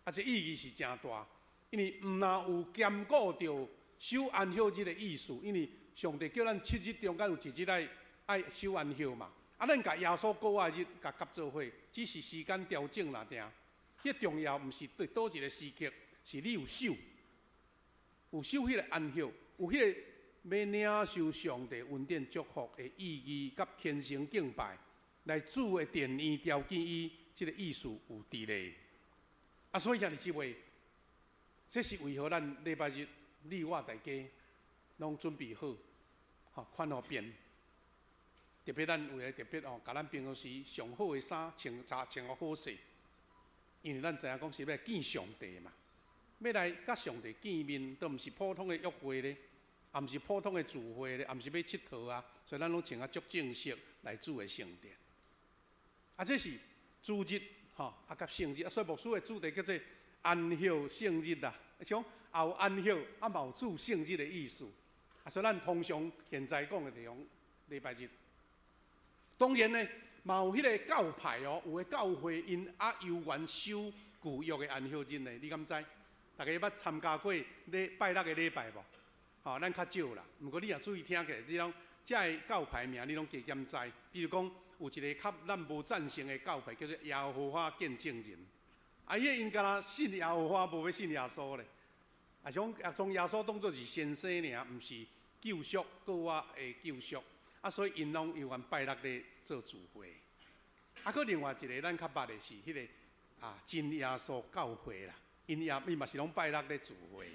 啊，這意義是誠大，因為毋但有兼顧著守安息日的意思，因為上帝叫咱七日中間有一日愛守安息嘛。啊，咱共耶穌過活的日共合做伙，只是時間調整啦，定。彼重要毋是佇佗一个時刻，是你有守，有守彼个安息，有彼个欲領受上帝恩典祝福的意義，佮虔誠敬拜，來主的殿院朝見伊，這个意思有佇咧。啊，所以兄弟姊妹，這是為何咱禮拜日你我大家攏準備好，吼，款予便。特別咱為了特別哦，共咱平常時上好的衫穿，穿予好勢，因為咱知影講是欲來見上帝嘛，欲來佮上帝見面，都毋是普通的約會咧，也毋是普通的聚會咧，也毋是欲𨑨迌啊，所以咱攏穿啊足正式來主的聖殿。啊，這是主日吼，啊，佮聖日，啊，所以牧師的主題叫做安息聖日啦，像也有安息，啊，嘛有主聖日的意思。啊，所以咱通常現在講的就用禮拜日。當然呢，嘛有彼个教派哦，有的教會𪜶猶猶原守舊約的安息日呢，你敢知？大家捌參加過禮拜六的禮拜無？吼，咱較少啦。毋過你若注意聽起來，你攏這个教派名你攏加減知。比如講，有一個較咱無贊成的教派，叫做耶和華見證人。啊，伊𪜶敢若信耶和華，無欲信耶穌咧。啊，像將耶穌當做是先生爾，毋是救贖過我的救贖。啊，所以𪜶攏猶原拜六咧做聚會。啊，閣另外一个咱較捌的是彼个啊真耶穌教會啦，𪜶也伊嘛是攏拜六咧聚會。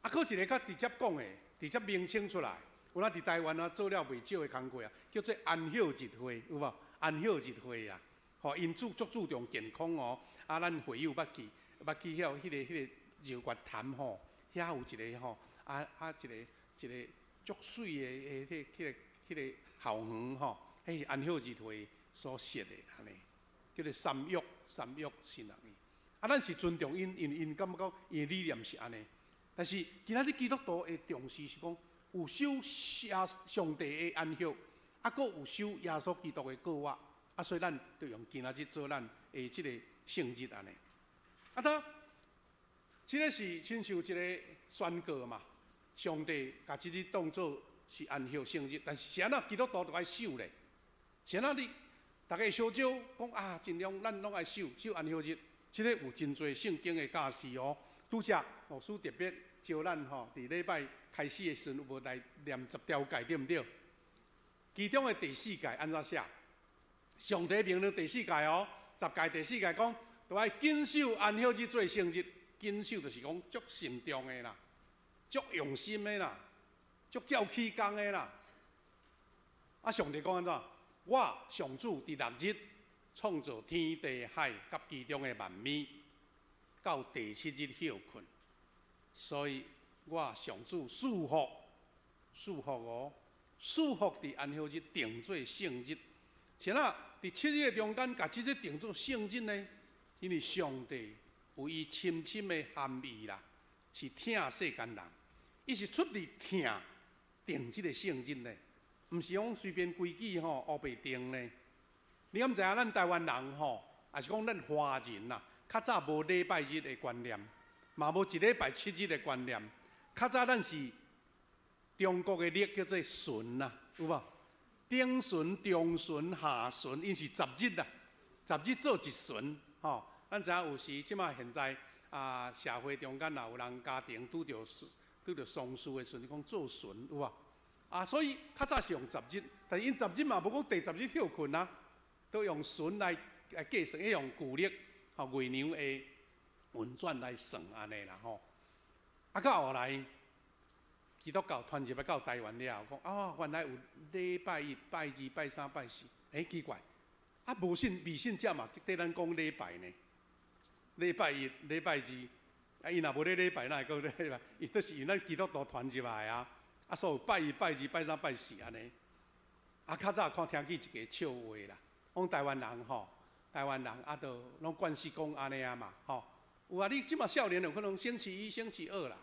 啊，閣一个較直接講的，直接名稱出來，有咱佇台灣啊做了袂少的工課啊，叫做安息日會，有無？安息日會啊，吼，𪜶注足注重健康哦。啊，咱會友捌去，捌去遐彼個日月潭吼，遐有一个吼，啊啊一個一個足媠的的彼個校園吼，彼是安息日會所設的按呢，叫做三育神學院。啊，咱是尊重𪜶，因為𪜶感覺講𪜶的理念是按呢。但是今仔日基督徒的重視是講有守耶上帝的安息，啊，閣有守耶穌基督的過活，啊，所以咱就用今仔日做咱的這個聖日按呢。啊，他這个是親像一个宣告嘛，上帝共這日當做是安息聖日，但是是按怎基督徒就愛守咧？是按怎你逐家相招講啊，盡量咱攏愛守守安息日，這个有真濟聖經的教示哦。拄才牧師特別招咱吼，佇禮拜開始的時陣有無來念十條誡對毋對？其中的第四誡按怎寫？上帝命令第四誡哦，十誡第四誡講，著愛謹守安息日做聖日。謹守就是講足慎重的啦，足用心的啦，足照起工的啦。啊，上帝講按怎？我上主佇六日創造天地海佮其中的萬物，到第七日歇睏。所以我上主賜福，賜福哦，賜福佇安息日定做聖日。是啦，佇七日的中間，共這日定做聖日呢？因為上帝有伊深深的含義啦，是疼世間人，伊是出自疼定這个聖日呢，毋是講隨便規矩吼烏白定呢。你敢知影咱台灣人吼，抑是講咱華人啊，較早無禮拜日的觀念，嘛無一禮拜七日的觀念。較早咱是中國的曆叫做旬啊，有無？頂旬、中旬、下旬，𪜶是十日啊，十日做一旬，吼。咱知影有時，這馬現在啊，社會中間若有人家庭拄著喪事的時陣，講做旬有無？啊，所以較早是用十日，但是𪜶十日嘛無講第十日歇睏啊，都用旬來計算，用舊曆吼月娘的運轉來算按呢啦吼。啊，到後來基督教傳入來到台灣了後，講哦，原來有禮拜一、拜二、拜三、拜四，欸，奇怪，啊，無信未信者嘛，綴咱講禮拜呢。禮拜一、禮拜二，啊，伊若無咧禮拜，哪會閣禮拜？伊都是因咱基督徒傳入來啊，啊，所以拜一、拜二、拜三、拜四按呢。啊，較早看聽見一个笑話啦，講台灣人吼，台灣人啊，都攏慣勢講按呢啊嘛，吼。有啊，你這馬少年有可能星期一、星期二啦。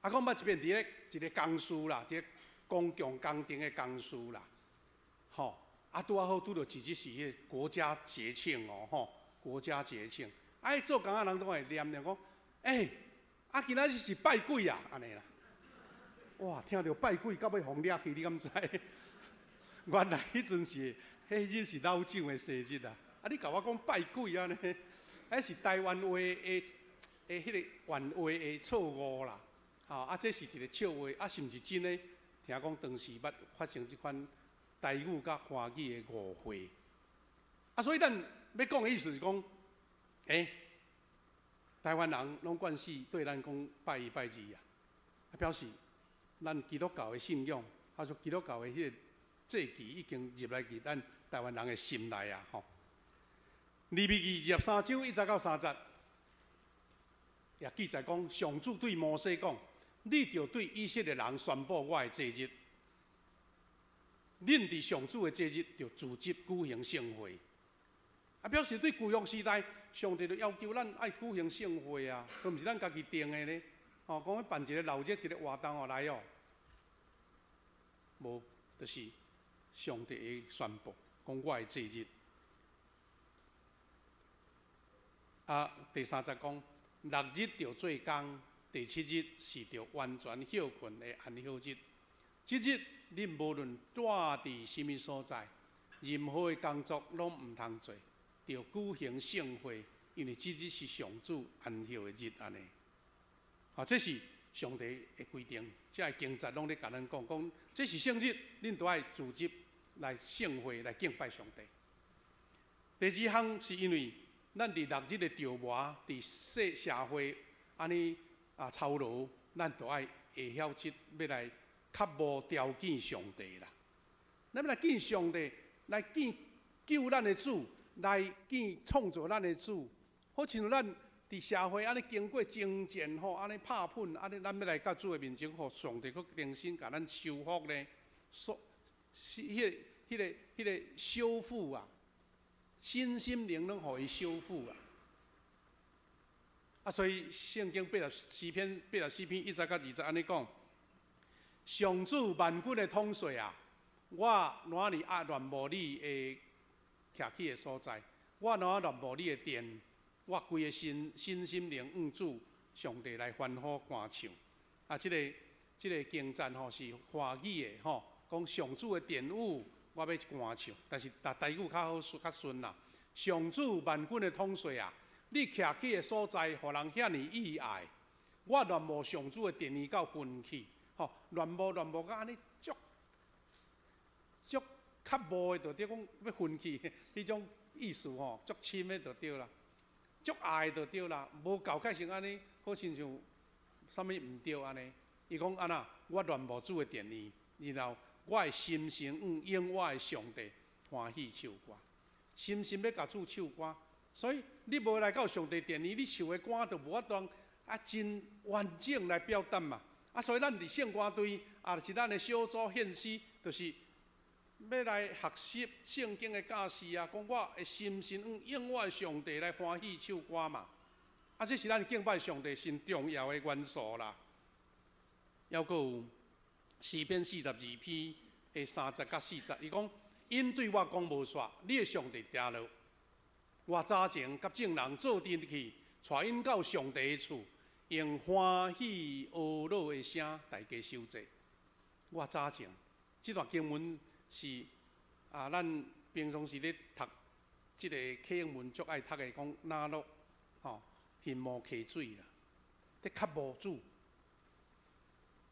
啊，講捌一遍佇咧一个公司啦，一个公共工程的公司啦，吼，啊，拄仔好拄著一日是彼个國家節慶哦，吼，國家節慶。啊，彼做工仔人攏會念念講，欸，啊，今仔日是拜鬼啊，按呢啦。哇，聽著拜鬼，到尾予掠去，你敢知？原來彼陣是，彼日是老蔣的生日啊！啊，你共我講拜鬼按呢？彼是台灣話的的彼個原話的錯誤啦。吼，啊，這是一个笑話，啊，是毋是真的？聽講當時捌發生這款台語佮華語的誤會。啊，所以咱欲講的意思是講，欸，台灣人攏慣勢對咱講拜一拜二啊，表示咱基督教的信仰，還是基督教的彼個祭祀已經入來佇咱台灣人的心內啊！吼，利未記23章1節到3節，也記載講，上主對摩西講：你著對以色列人宣布我的節日，恁佇上主的節日著組織舉行聖會。啊，表示對舊約時代，上帝就要求咱愛舉行聖會啊，都毋是咱家己定的呢。吼，講欲辦一个鬧熱一个活動哦，來哦，無，就是上帝的宣布，講我的節日。啊，第三節講，六日著做工，第七日是著完全歇睏的安息日。這日恁無論住佇啥物所在，任何的工作攏毋通做，著舉行聖會，因為這日是上主安息的日，按呢。好，這是上帝的规定，這个经节攏咧共咱講，講這是聖日，恁都愛組織來聖會來敬拜上帝。第二項是因為咱佇六日的著磨，佇世社會按呢啊操勞，咱都愛會曉這欲來渴慕朝見上帝啦。咱欲來見上帝，來見救咱的主，來見創造咱的主，好親像咱佇社會按呢經過征戰吼，按呢拍噴，按呢咱欲來到主的面前，予上帝閣重新共咱修復呢？所是彼個修復啊，身心靈攏予伊修復啊。啊，所以聖經84篇84篇1節到2節按呢講：上主萬軍的統帥啊，我哪爾啊戀慕你的徛起的所在，我哪爾戀慕你的殿，我規个身身心靈向主上帝來歡呼歌唱。啊，這個經節吼是華語的吼，講上主的殿宇，我欲歌唱，但是台台語較好較順啦。上主萬軍的統帥啊，你徛起的所在，予人遐爾意愛。我戀慕上主的殿宇到昏去，吼，戀慕戀慕到按呢足足渴慕的，就對講欲昏去，彼種意思吼，足深的就對啦，足愛就對啦，無厚開成按呢，好親像啥物毋對按呢。伊講按怎，我戀慕主的殿宇，然後我的心神向永活的上帝歡喜唱歌，深深欲共主唱歌。所以你無來到上帝殿裡，你唱的歌就無法度啊真完整來表達嘛。啊，所以咱佇聖歌隊，啊，是咱的小組獻詩，就是欲來學習聖經的教示啊，講我會深深向永活的上帝來歡喜唱歌嘛。啊，這是咱敬拜上帝真重要的元素啦。猶閣有詩篇42篇的3節到4節，伊講：𪜶對我講無煞，你的上帝佇佗。我早前佮眾人做陣去，帶𪜶到上帝的厝，用歡喜呵樂的聲，大家守節。我早前這段經文是啊，咱平常時咧讀這个啟應文，足愛讀的，講拿樂吼，欣慕溪水啦，咧渴慕主。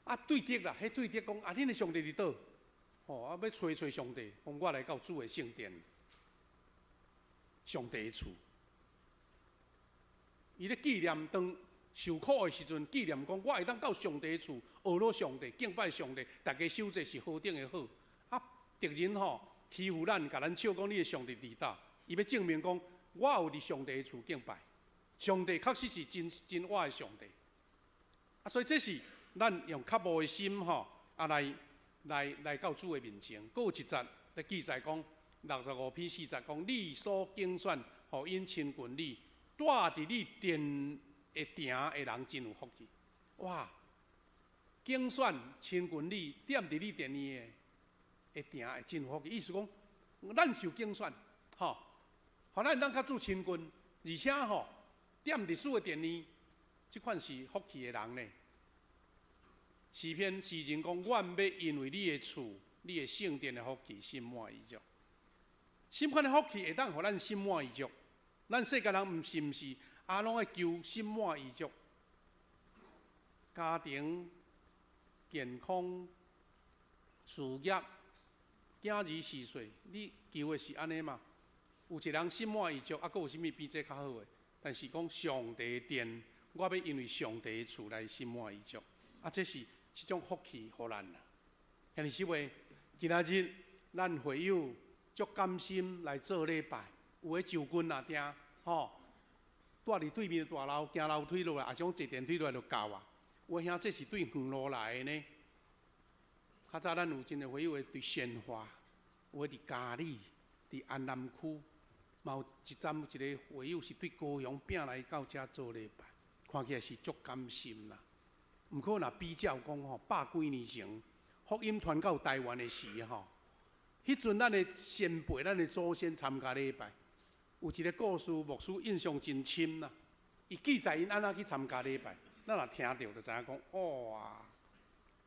啊，對敵啦，彼對敵講啊，恁的上帝佇佗？吼，啊，欲揣揣上帝，講我來到主的聖殿，上帝的厝。伊咧紀念當受苦的時陣，紀念講我會當到上帝的厝，呵咾上帝，敬拜上帝，大家守節是何等的好。啊，敵人吼欺負咱，共咱笑講你的上帝佇佗？伊欲證明講我有佇上帝的厝敬拜，上帝確實是真真活的上帝。啊，所以這是咱用渴慕的心吼，啊來來來到主的面前。閣有一節咧記載講，65篇4節講，你所揀選，予𪜶親近你，蹛佇你殿的埕的人真有福氣。哇！揀選親近你，踮佇你殿裡的埕會真有福氣。意思講，咱受揀選，吼，予咱當佮主親近，而且吼，踮佇主的殿裡，這款是福氣的人呢。詩篇詩人講：阮欲因為你的厝、你的聖殿的福氣，心滿意足。什款的福氣會當予咱心滿意足？咱世間人毋是毋是啊，攏愛求心滿意足，家庭、健康、事業、囝兒序歲，你求的是按呢嘛？有一個人心滿意足，啊，閣有啥物比這較好的？但是講上帝的殿，我欲因為上帝的厝來心滿意足，啊，這是這種福氣予咱啦。兄弟姊妹，今仔日咱會友足甘心來做禮拜，有的就近若定吼，蹛佇對面大樓行樓梯落來，抑是講坐電梯落來就到啊。有的兄這是對遠路來的呢。較早咱有真濟會友的佇善化，有的佇嘉里、佇安南區，嘛有一站一个會友是對高雄拚來到遮做禮拜，看起來是足甘心啦。毋過若比較講吼，百幾年前福音傳到台灣的時吼，彼陣咱的先輩、咱的祖先參加禮拜，有一个故事，牧師印象真深啦。伊記載𪜶按怎去參加禮拜，咱若聽著就知影講，哇！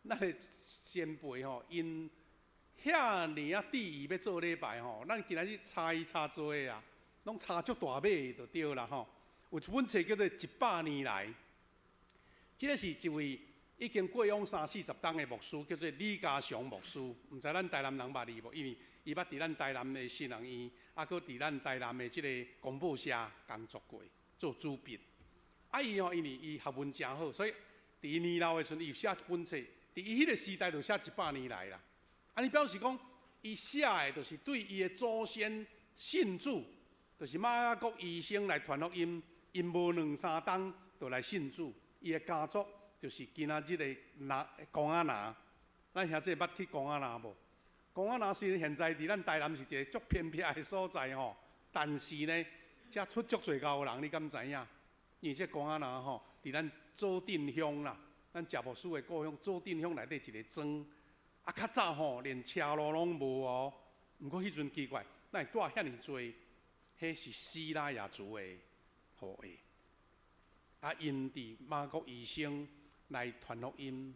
咱的先輩吼，𪜶遐爾仔致意欲做禮拜吼，咱今仔日差伊差濟啊，攏差足大碼的就對啦吼。有一本冊叫做《一百年來》，這个是一位已經過往三四十冬的牧師，叫做李家祥牧師，毋知咱台南人捌伊無？因為伊捌佇咱台南的神學院，啊，閣佇咱台南的這個公報社工作過，做主筆。啊，伊吼，因為伊學問誠好，所以佇伊年老的時陣，伊有寫一本冊，佇伊彼個時代就寫一百年來啦。按呢表示講，伊寫的就是對伊的祖先信主，就是馬雅各醫生來傳福音，𪜶無兩三冬就來信主，伊的家族。就是今仔日的那公仔林，咱兄弟捌去公仔林無？公仔林雖然現在佇咱台南是一个足偏僻的所在吼，但是呢，遮出足濟𠢕人，你敢知影？因為這公仔林吼，佇咱左鎮鄉啦，咱謝牧師的故鄉左鎮鄉內底一个莊，啊，較早吼連車路攏無哦。毋過彼陣奇怪，咱會帶遐爾濟，彼是西拉雅族的後裔，啊，𪜶佇馬國醫生來傳福音，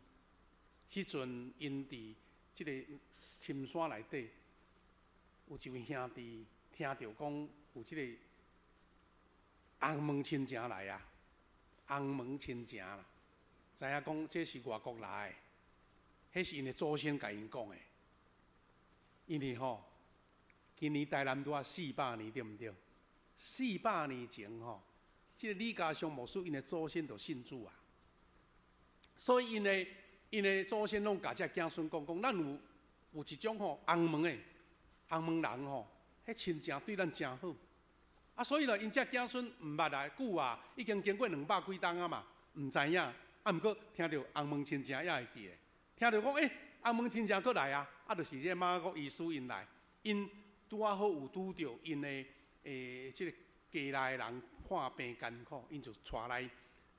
彼陣𪜶佇這个深山內底，有一位兄弟聽著講有這個紅毛親情來啊，紅毛親情啦，知影講這是外國來的，彼是𪜶的祖先共𪜶講的。因為吼，今年台南拄仔四百年對毋對？四百年前吼，這個李家祥牧師𪜶的祖先就信主啊。所以，𪜶的祖先攏共這子孫講講，咱有一種吼紅毛的紅毛人吼，彼親情對咱誠好。啊，所以咧，𪜶這子孫毋捌來久啊，已經經過兩百幾冬啊嘛，毋知影。啊，毋過聽著紅毛親情也會記得，聽著講欸，紅毛親情閣來啊，啊，就是這個馬國醫師𪜶來，𪜶拄仔好有拄著𪜶的這个家內的人看病艱苦，𪜶就帶來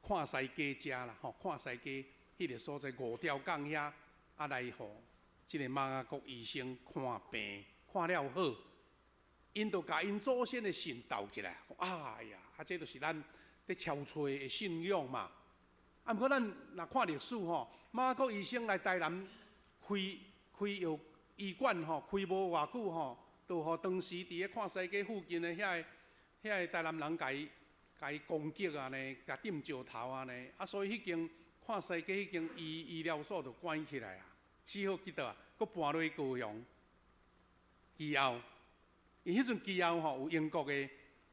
看西街遮啦，吼，看西街彼个所在五條港遐，啊來予這个馬國醫生看病，看了好，𪜶就共𪜶祖先的信鬥起來，哎呀，啊這就是咱咧超揣的信仰嘛。啊，毋過咱若看歷史吼，馬國醫生來台南開開藥醫館吼，開無偌久吼，就予當時佇咧看西街附近的遐個台南人共伊共伊攻擊按呢，共擲石頭按呢，啊，所以彼間看西街彼間醫療所就關起來啊，只好去佗啊，閣搬落去高雄。其後，伊彼陣其後吼有英國的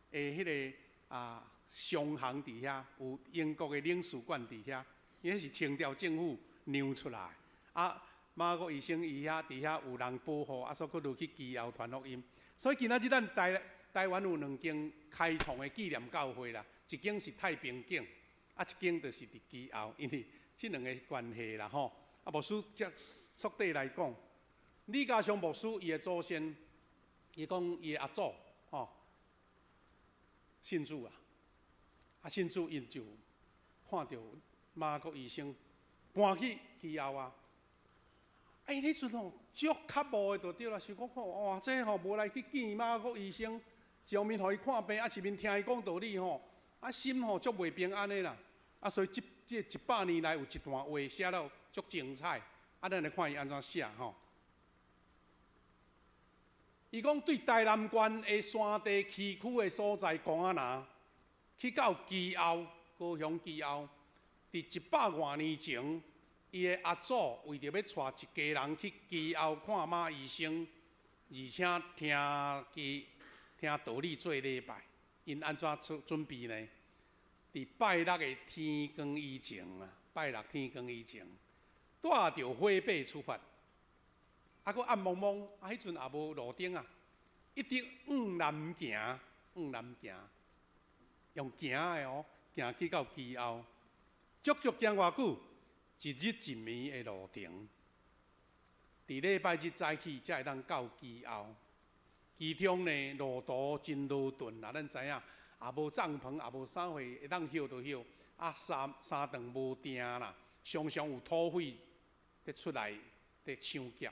彼个啊商行佇遐，有英國的領事館佇遐，伊彼是清朝政府讓出來。啊，馬國醫生伊遐佇遐有人保護，啊，所以閣落去其後傳福音。所以今仔日咱台灣有兩間開創的紀念教會啦，一間是太平景，啊，一間就是佇其後，因為這兩個關係啦吼。啊，牧師則速底來講，李家祥牧師伊的祖先，伊講伊的阿祖吼信主啊，啊信主𪜶就看著馬國醫生搬去其後啊。哎，彼陣吼足較無的就對啦，想講吼哇，這吼無來去見馬國醫生，一方面予伊看病，啊一面聽伊講道理吼，啊心吼足袂平安的啦。啊，所以這100年來有一段話寫了足精彩，啊，咱來看伊按怎寫吼。伊講對台南縣的山地崎嶇的所在公仔林，去到其後高雄其後，佇一百外年前，伊的阿祖為著欲帶一家人去其後看馬醫生，而且聽伊聽道理做禮拜，𪜶按怎準準備呢？佇拜六的天光以前啊，拜六天光以前，帶著火把出發，啊，閣暗濛濛，啊，彼陣也無路燈啊，一直往南行，往南行，用行的哦，行去到其後，足足行偌久？一日一暝的路程，佇禮拜日早起才會當到其後。其中呢，路途真勞頓啦，咱知影，也無帳篷，也無啥貨，會當歇就歇。啊，三三頓無定啦，常常有土匪佇出來佇搶劫。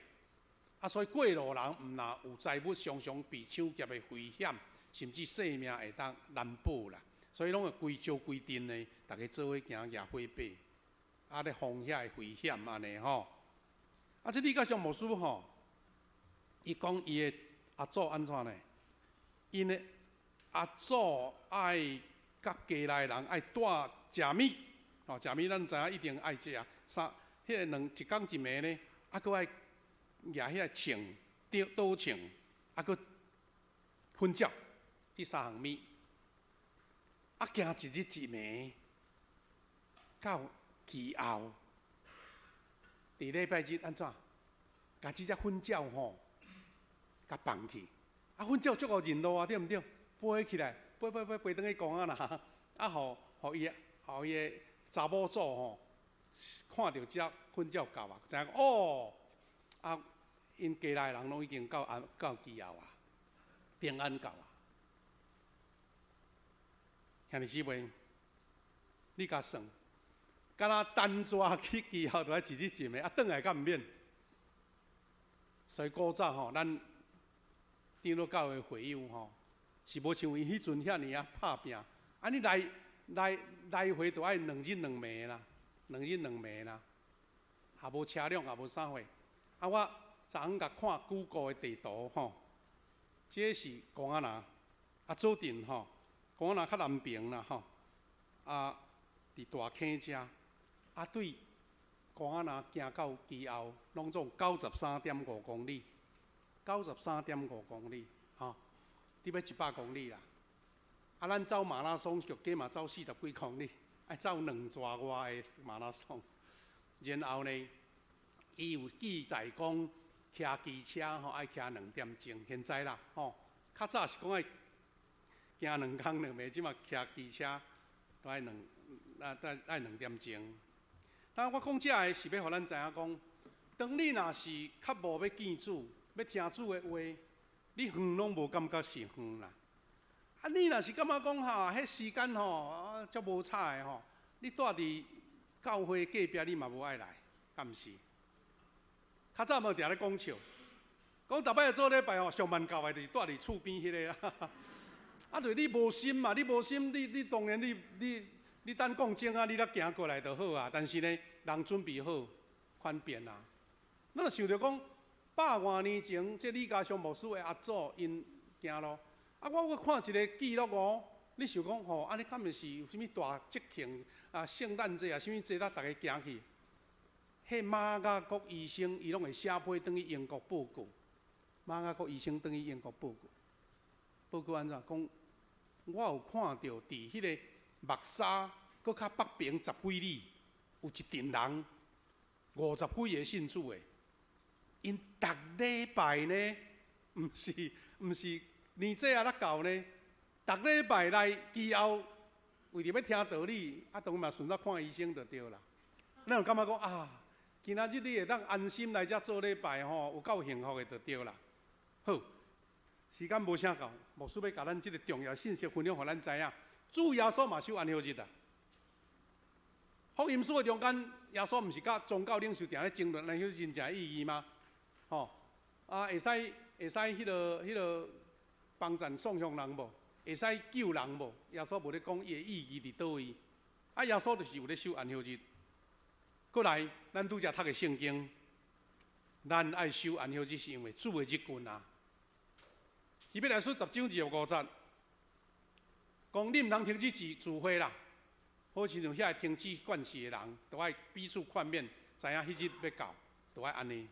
啊，所以過路人毋若有財物，常常被搶劫的危險，甚至性命會當難保啦。所以攏會規招規陣的，逐家做伙行舉火把，啊咧防遐个危險按呢吼。啊，這李家祥牧師吼，伊講伊的阿祖按怎呢？𪜶的阿祖愛佮家內人愛帶食物，吼，食物咱知影一定愛食，三，彼个两一工一暝呢，啊，阁爱举彼个秤，倒秤，啊，阁粉鸟，这三项物，啊，行一日一暝，到基后，伫礼拜日按怎？共这只粉鸟吼，共放去。啊，粉鸟足够认路啊，对毋对？飞起来，飞飞飞飞转去公仔啦，啊，予伊的查某祖吼，看著这粉鸟到啊，知影讲哦，啊，𪜶家内人攏已經到安到基後啊，平安到啊。兄弟姊妹，你共算，敢若單逝去基後，著愛一日一暝，啊，轉來敢毋免？所以古早吼，咱長老教會會友吼，是無像𪜶彼陣遐爾仔拍拚，啊，你來來來回著愛兩日兩暝啦，兩日兩暝啦，也無車輛，也無啥貨。啊，我昨昏共看 Google 的地圖吼，這是公仔林，啊，左鎮吼，公仔林較南邊啦吼，啊，佇大坑遮，啊，對公仔林行到基後，攏總93.5公里，93.5公里，吼，得欲100公里啦。啊，咱走馬拉松上加嘛走四十幾公里，愛走兩逝外的馬拉松。然後呢，伊有記載講，騎機車吼愛騎2點鐘，現在啦吼，較早是講愛行兩工兩暝，這馬騎機車都愛兩啊，愛2點鐘。但我講這个是欲予咱知影講，當你若是較無欲見主，欲聽主的話，你遠攏無感覺是遠啦。啊，你若是感覺講哈，彼時間吼啊，足無彩的吼，你蹛佇教會隔壁，你嘛無愛來，敢毋是？較早嘛定咧講笑，講逐擺做禮拜吼，上慢到的就是蹛佇厝邊彼个啊。啊，就你無心嘛，你無心，你當然你等講鐘啊，你才行過來就好啊。但是呢，人準備好，寬便啊。咱就想著講，百外年前，這李家祥牧師的阿祖𪜶行路，啊，我閣看一个記錄哦，你想講吼，按呢敢毋是有啥物大節慶啊、聖誕節啊，啥物節才逐家行去？彼馬雅各醫生伊攏會寫批轉去英國報告，馬雅各醫生轉去英國報告，報告按怎講？我有看著佇彼个木沙，閣較北邊十幾里，有一陣人五十幾个信主的，𪜶逐禮拜呢，毋是年節仔才到呢，逐禮拜來基後，為著欲聽道理，啊，當然嘛順便看醫生就對啦。咱有感覺講啊，今仔日你會當安心來遮做禮拜吼，有夠幸福的就對啦。好，時間無啥夠，牧師欲共咱這个重要信息分享，予咱知影。主耶穌嘛守安息日啊。福音書的中間，耶穌毋是佮宗教領袖定咧爭論安息日真正意義嗎？吼，啊，會使彼个幫贊送向人無？會使救人無？耶穌無咧講伊的意義佇佗位。啊，耶穌就是有咧守安息日。過來，咱拄才讀的聖經，咱愛守安息日是因為主的日近啊。希伯來書10章25節，講你毋通停止聚會啦，好親像遐个停止慣勢的人，都愛彼此勸勉，知影彼日欲到，都愛按呢。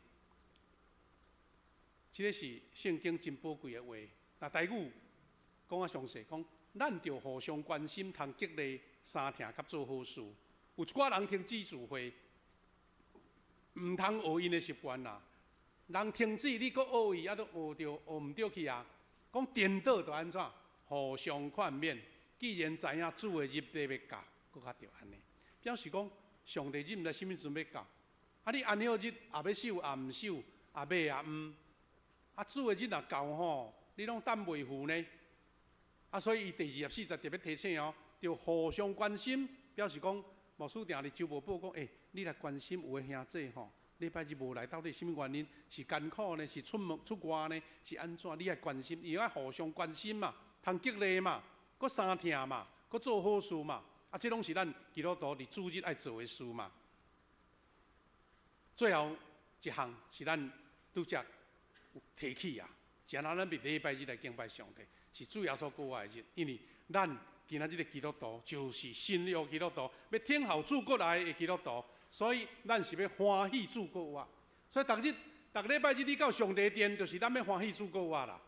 這个是聖經真寶貴的話。若台語講較詳細，講咱著互相關心，通激勵相疼佮做好事。有一寡人停止聚會，毋通學𪜶的習慣啦。人停止，你閣學伊，啊，都學著學毋著去啊。講顛倒就按怎？互相勸勉。既然知影主的日子欲到，閣較著按呢。表示講上帝日毋知啥物時陣欲到。啊，你安息日也欲守，也毋守，也欲也毋。啊，主的日若到吼，你攏等袂赴呢。啊，所以伊第24節特別提醒哦，著互相關心，表示講牧師定佇週報報講，欸，你來關心有的兄弟吼，禮拜日無來，到底啥物原因？是艱苦呢？是出門出外呢？是按怎？你愛關心，伊愛互相關心嘛，通激勵嘛，閣相疼嘛，閣做好事嘛。啊，這攏是咱基督徒佇主日愛做的事嘛。最後一項是咱拄才有提起啊，是按怎咱佇禮拜日來敬拜上帝，是主耶穌顧愛的日，因為咱今仔日的基督徒就是新約基督徒，欲等候主閣來的基督徒，所以咱是欲歡喜主過活。所以逐日、逐禮拜日你到上帝殿，就是咱欲歡喜主過活啦。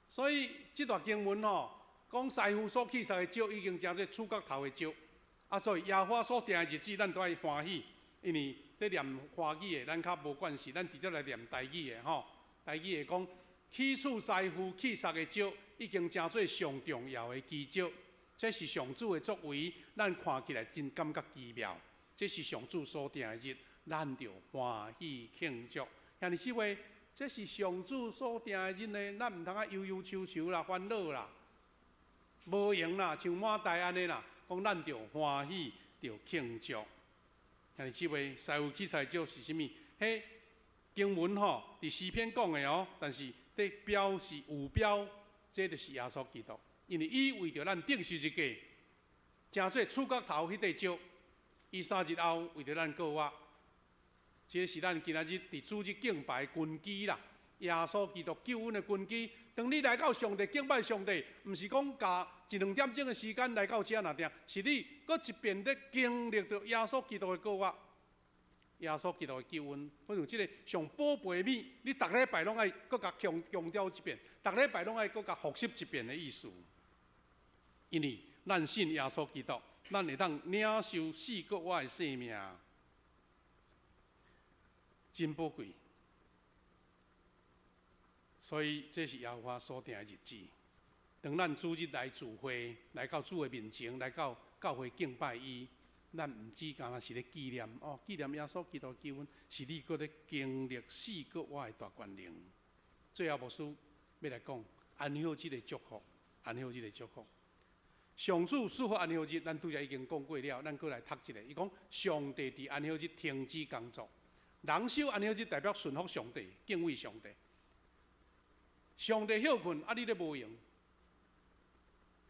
所以這段經文吼，講師傅所去殺的石已經成做柱角頭的石。啊，所以耶和華所定的日子，咱都愛歡喜，因為這念華語的，咱較無關係，咱直接來念台語的吼。台語的講，起初師傅去殺的石，已經成做上重要的基石。這是上主的作為，咱看起來真感覺奇妙。這是上主所定的日，咱著歡喜慶祝。兄弟姊妹，這是上主所定的日呢，咱毋通啊憂憂愁愁啦、煩惱啦，無閒啦，像滿大按呢啦，講咱著歡喜、著慶祝。兄弟姊妹，師傅去殺石是啥物？彼經文吼，佇詩篇講的哦，但是佇表示有標，這就是耶穌基督，因為伊為著咱釘十字架，成做柱角頭彼塊石，伊3日後為著咱復活。這是咱今仔日佇主日敬拜根基啦。耶穌基督救恩的根基。當你來到上帝敬拜上帝，毋是講共一兩點鐘的時間來到遮爾定，是你閣一遍咧經歷著耶穌基督的復活，耶穌基督的救恩。我像這个上寶貝的物，你逐禮拜攏愛閣共強強調一遍，逐禮拜攏愛閣共複習一遍的意思。因為咱信耶穌基督，咱會當領受死過活的生命。真寶貴，所以這是耶和華所定的日子。當咱主日來聚會，來到主的面前，來到教會敬拜伊，咱毋止干焦是咧紀念哦，紀念耶穌基督救恩，是你閣咧經歷死過活的大權能。最後牧師欲來講安息日的祝福，安息日的祝福。上主賜福安息日，咱拄才已經講過了，咱閣來讀一下。伊講上帝佇安息日停止工作。人守安息日代表順服上帝，敬畏上帝。上帝歇睏，啊，你咧無閒。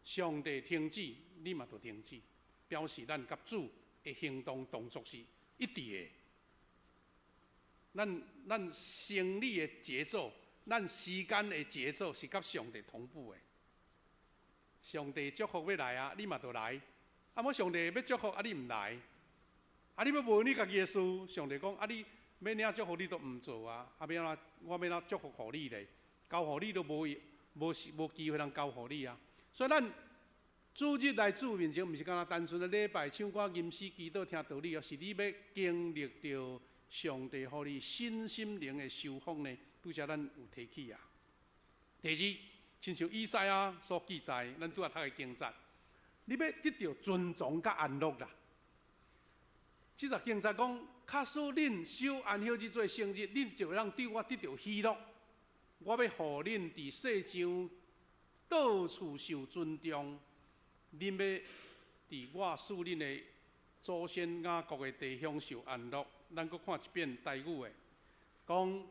上帝停止，你嘛著停止，表示咱佮主的行動動作是一致的。咱生理的節奏，咱時間的節奏是佮上帝同步的。上帝祝福欲來啊，你嘛著來。啊，無上帝欲祝福，啊你毋來。啊，你欲問你家己的事，上帝講啊你。欲領祝福你都毋做啊！啊，欲按怎？我欲按怎祝福予你咧？交予你都無無無機會通交予你啊！所以咱主日來主面前，毋是干焦單純的禮拜、唱歌、吟詩、祈禱、聽道理哦，是你欲經歷著上帝予你身心靈的修復呢。拄才咱有提起啊。第二，親像以賽亞所記載，咱拄仔讀的經節，你欲得著尊崇佮安樂啦。這節經節講，假使恁守安息日做聖日，恁就會當對我得著喜樂。我欲予恁佇世上到處受尊重，恁欲佇我賜恁的祖先雅各的地享受安樂。咱閣看一遍台語的，講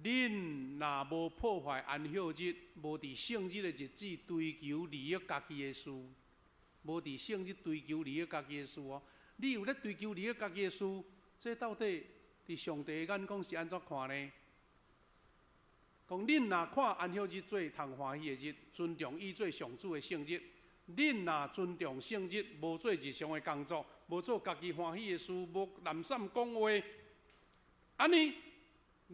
恁若無破壞安息日，無佇聖日的日子追求利益家己的事，無佇聖日追求利益家己的事哦。你有咧追求利益家己的事，這到底佇上帝的眼光是按怎看呢？講恁若看安息日做通歡喜的日，尊重伊做上主的聖日，恁若尊重聖日，無做日常的工作，無做家己歡喜的事，無濫散講話，按呢，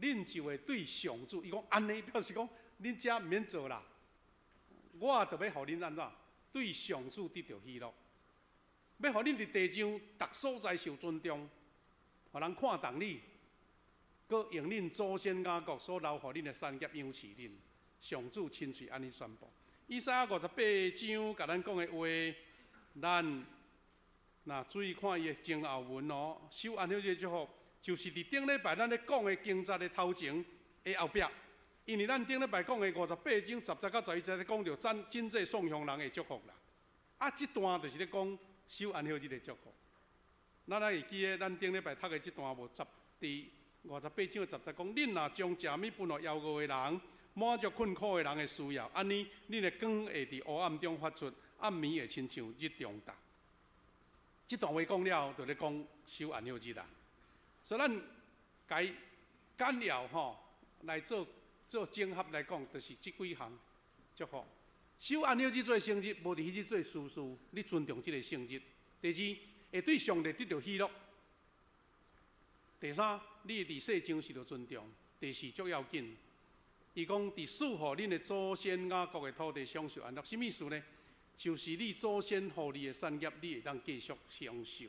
恁就會對上主，伊講按呢表示講，恁遮毋免做啦，我就欲予恁按怎對上主得著喜樂。欲予恁佇地上逐所在受尊重，予人看重你，閣用恁祖先雅各所留予恁的產業養飼恁。上主親喙按呢宣布。以賽亞58章共咱講的話，咱若注意看伊的前後文哦，守安息日祝福，就是佇頂禮拜咱咧講的經節的頭前的後壁。因為咱頂禮拜講的58章10節到11節咧講著咱真濟送鄉人的祝福啦。啊，這段就是咧講守安息日的祝福。咱還會記得咱頂禮拜讀的這段無？佇58章10節講，恁若將食物分予枵餓的人，滿足困苦的人的需要，按呢，恁的光會佇黑暗中發出，暗暝會親像日中晝。這段話講了，就咧講守安息日啦。所以咱共簡要吼來做做整合來講，就是這幾項祝福。守安息日做聖日，無佇彼日做私事，你尊重這个聖日。第二，會對上帝得著喜樂。第三，你佇世上受著尊重。第四，足要緊，伊講佇賜予恁的祖先雅各的土地享受安樂，啥物意思呢？就是你祖先予你的產業，你會當繼續享受。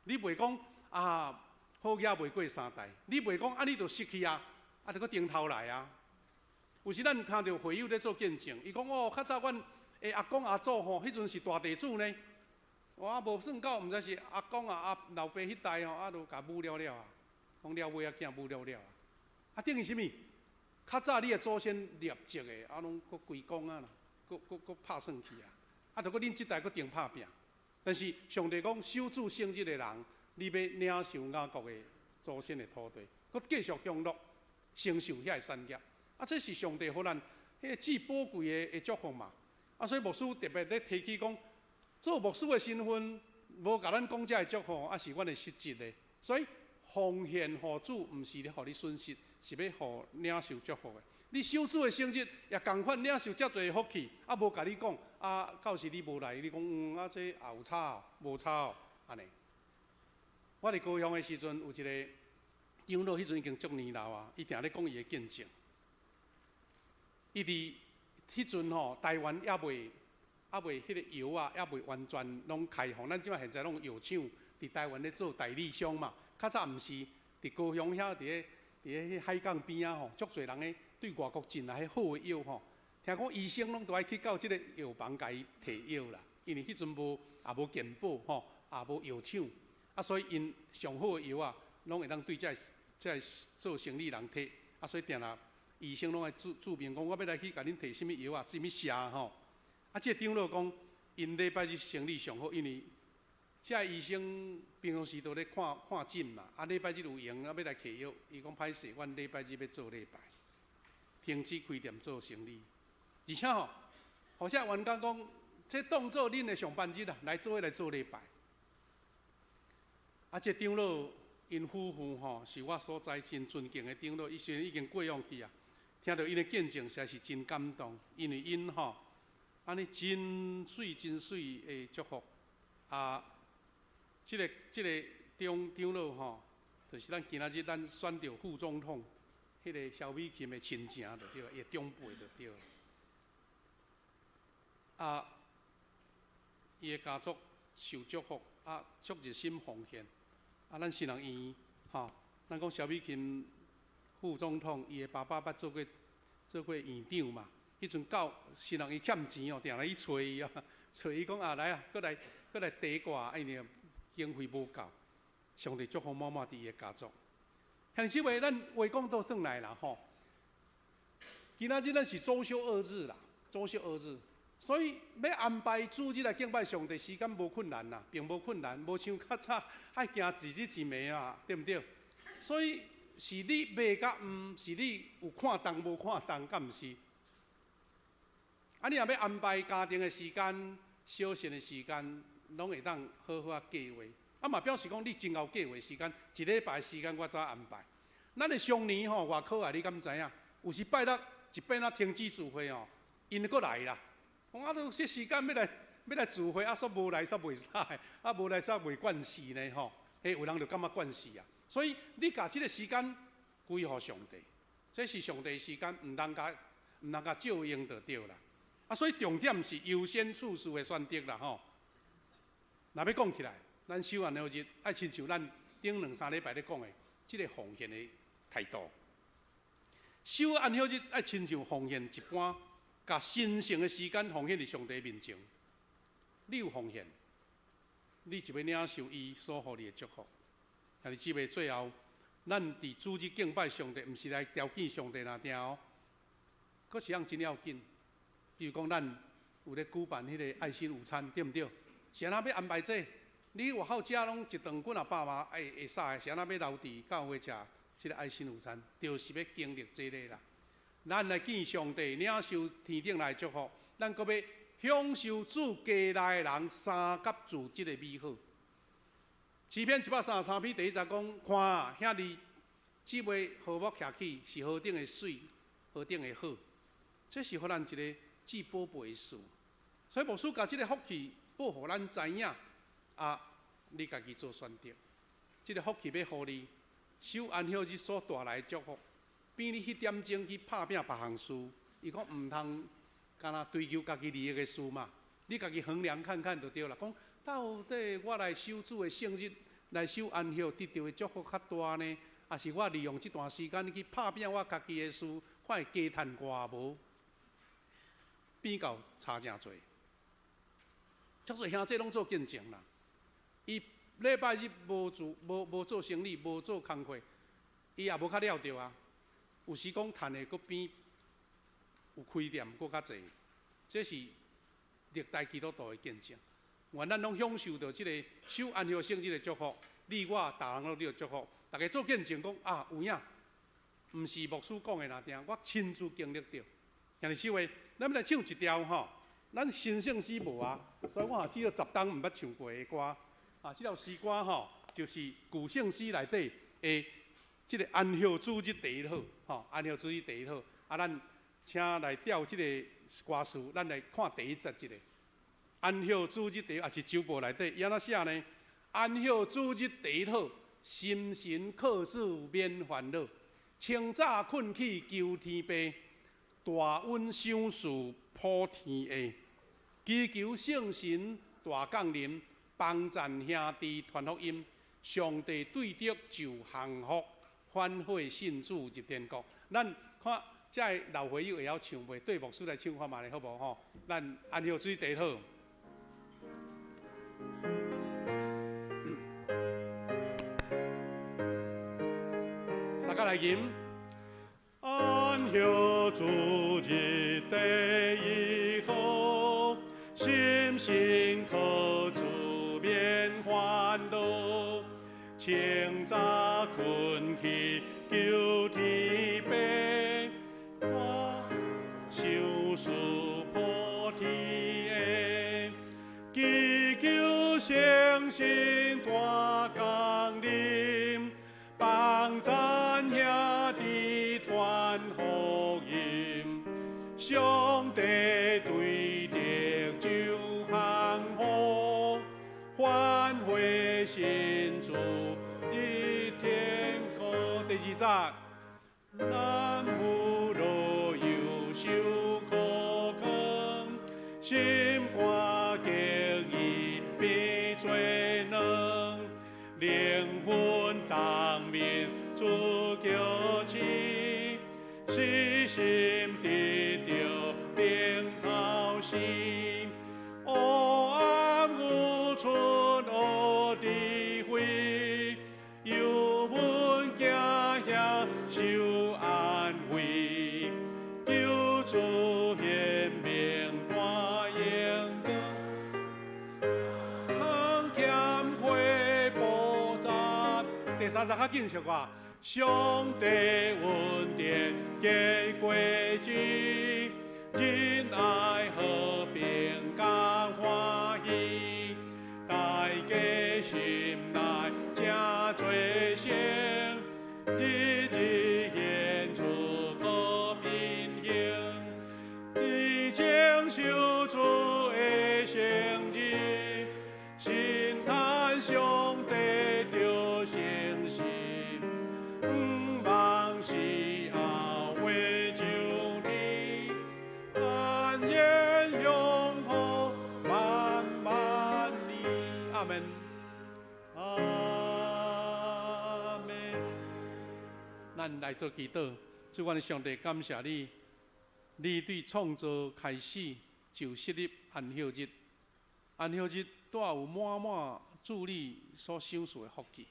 你袂講啊，好額袂過三代，你袂講啊，你就失去啊，啊，就閣重頭來啊。有時咱看著會友咧做見證，伊講哦，較早阮的阿公阿祖吼，彼陣是大地主呢。我無算到，毋知是阿公啊阿老爸彼代吼，啊，就共侮了了啊，講了尾仔囝侮了了啊。啊，等於啥物？較早你的祖先立積的，啊，攏閣歸公啊啦，閣閣閣拍算去啊。啊，著閣恁這代閣定拍拚。但是上帝講，守主聖日的人，你欲領受雅各的祖先的土地，閣繼續享樂，承受遐个產業。啊，這是上帝予咱彼個至寶貴的的祝福嘛。啊，所以牧師特別咧提起講，做牧師的身份，無共咱講這个祝福，啊是阮的失職的。所以奉獻予主，毋是咧予你損失，是欲予領受祝福的。你守主的聖日，也仝款領受遮濟福氣，啊無共你講，啊到時你無來，你講嗯啊這也有差哦，無差哦，按呢。我佇高雄的時陣，有一个長老，彼陣已經足年老啊，伊定咧講伊的見證。伊佇彼陣吼，台灣猶未彼個藥啊，猶未完全攏開放。咱這馬現在攏有藥廠佇台灣咧做代理商嘛。較早毋是，佇高雄遐，佇咧彼海港邊仔吼，足濟人咧對外國進來彼好的藥吼。聽講醫生攏都愛去到這个藥房共伊提藥啦，因為彼陣無也無健保吼，也無藥廠，啊，所以𪜶上好的藥啊，攏會當對這這做生理人提，啊，所以定定醫生攏愛注注明講，我欲來去共恁提啥物藥啊，啥物寫吼。啊，這个長老講，𪜶禮拜日生理上好，因為這醫生平常時都咧看看診嘛，啊，禮拜日有閒啊，欲來提藥，伊講歹勢，阮禮拜日欲做禮拜，停止開店做生理，而且吼，予這員工講，這當做恁的上班日啊，來做伙來做禮拜。啊，這長老𪜶夫婦吼，是我所知真尊敬的長老，伊雖然已經過往去啊，聽著𪜶的見證，實在是真感動，因為𪜶吼，按呢真媠真媠的祝福啊！這個長長老吼，就是咱今仔日咱選著副總統，彼個蕭美琴的親情就對，伊的長輩就對。啊，伊的家族受祝福，啊，足熱心奉獻。啊，咱新人院吼，咱講蕭美琴副總統，伊的爸爸捌做過院長嘛。彼陣到新人院欠錢哦，定來去揣伊啊，揣伊講啊來啊，閣來閣來提掛，因為經費無夠，上帝祝福滿滿佇伊的家族。兄弟姊妹，咱話講倒轉來啦吼。今仔日咱是周休二日啦，周休二日，所以欲安排主日來敬拜上帝，時間無困難啦，並無困難，無像較早愛行一日一暝啊，對毋對？所以是你欲佮毋，是你有看重無看重，敢毋是？啊，你若欲安排家庭的時間、休閒的時間，攏會當好好仔計畫。啊嘛表示講你真𠢕計畫時間，一禮拜時間我怎安排？咱的常年吼偌可愛，你敢知影？有時拜六一變啊停止聚會吼，𪜶閣來啦。講啊，都這時間欲來欲來聚會，啊，煞無來，煞袂使，啊，無來煞袂慣勢呢吼。彼有人就感覺慣勢啊。所以你共這个時間歸予上帝，這是上帝時間，毋通共借用就對啦。啊，所以重點是優先次序的選擇啦吼。若欲講起來，咱守安息日愛親像咱頂兩三禮拜咧講的，這个奉獻的態度。守安息日愛親像奉獻一般，共神聖的時間奉獻佇上帝面前。你有奉獻，你就欲領受伊所予你的祝福。兄弟姊妹，最後，咱佇主日敬拜上帝，毋是來調侃上帝爾定哦，閣是一項真要緊。比如講，咱有咧舉辦彼个愛心午餐，對毋對？是按怎欲安排這個？你外口食攏一頓幾若百萬會會使的，是按怎欲留佇教會食這个愛心午餐？就是欲經歷這个啦。咱來見上帝，領受天頂來祝福，咱閣欲享受主家內的人相佮住這个美好。詩篇133篇第一節講：看兄弟姊妹和睦徛起，是何等的媠，何等的好。這是予咱一个至寶貝的事。所以牧師共這个福氣報予咱知影，啊，你家己做選擇。這个福氣欲予你，守安息日所帶來的祝福，比你彼點鐘去拍拚別項事，伊講毋通干焦追求家己利益的事嘛。你家己衡量看看就對啦。講到底我來守主的聖日，來守安息，得著的祝福較大呢，抑是我利用這段時間去拍拚我家己的事，看會加趁偌無？比較差誠濟。足濟兄弟攏做見證啦。伊禮拜日無做無做生理，無做工課，伊也無較了著啊。有時講趁的閣比有開店閣較濟，這是歷代基督徒的見證。願咱攏享受著這个守安息聖日的祝福，你我逐人攏得著祝福。逐家做見證講啊，有影，毋是牧師講的爾定，我親自經歷著。兄弟姊妹，咱欲來唱一條吼，咱新聖詩無啊，所以我也只有10冬毋捌唱過的歌。啊，這條詩歌吼，就是舊聖詩內底的這个安息主日第一好，吼，安息主日第一好。啊，咱請來調這個歌詞，咱來看第一節這个。安息主日第一，也是周報內底，伊按怎寫呢？安息主日第一好，心神靠主免煩惱，清早睏去求天父，大恩賞賜普天下，祈求聖神大降臨，幫贊兄弟傳福音，上帝對得就幸福，歡喜信主入天國。咱看這个老會友會曉唱袂？對牧師來唱看覓咧，好無吼？咱安息主日第一好。大家來吟。安息主日第一好，心神靠主免煩惱，清早睏去求天父，大賞賜普天下，祈求聖神大降臨，幫贊兄弟傳福音，上帝對得就幸福，歡喜信主入天國。第二節，咱父老幼受苦扛，心肝激義變做軟，靈魂當面主叫醒，死心得著等候時，黑暗有春學智慧，由阮行遐受安慰，求主顯明大榮光，通謙虛菩薩。第三節較緊小可。上帝恩典結果子，仁愛和平佮歡喜，大家心內誠濟聲，日日顯出好品行，日前守主的聖日，心嘆上帝著誠實。毋忘死後會上天，安然永保萬萬年。阿們，阿們。咱來做祈禱，主，阮的上帝，感謝你，你對創造開始就設立安息日，安息日帶有滿滿主你所賞賜的福氣。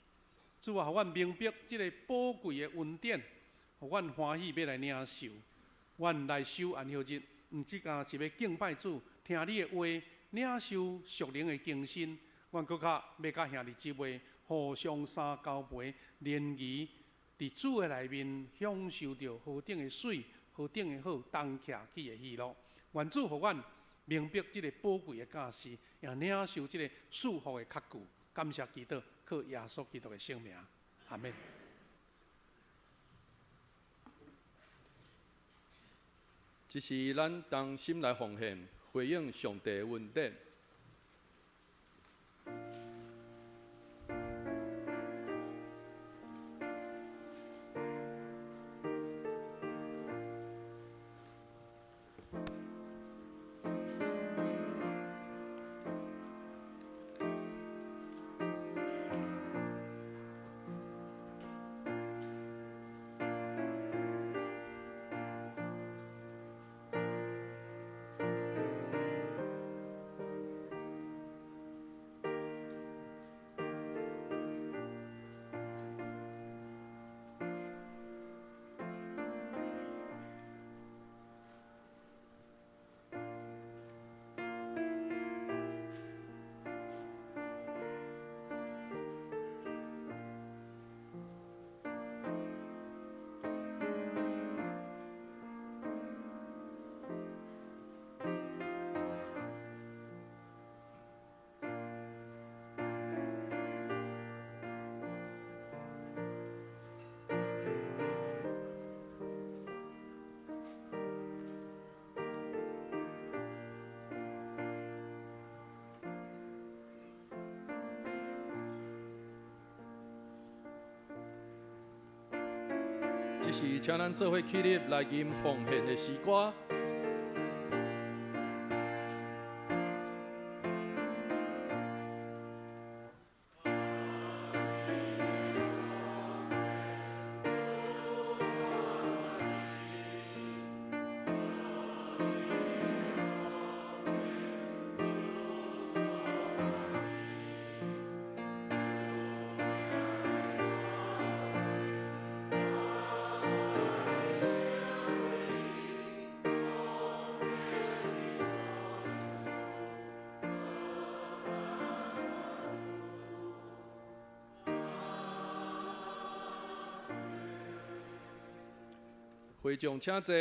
主啊，予阮明白這个寶貴的恩典，予阮歡喜欲來領受。阮來守安息日，毋只干是欲敬拜主，聽你的話，領受屬靈的更新。阮閣較欲佮兄弟姊妹互相相交陪聯誼，佇主的內面享受著何等的媠、何等的好，同徛起的喜樂。願主予阮明白這个寶貴的教示，也領受這个賜福的確據。感謝基督，靠耶穌基督的聖名，阿們。這是咱同心來奉獻，回應上帝的恩典。時，請咱做伙起立來吟奉獻的詩歌。會眾請坐。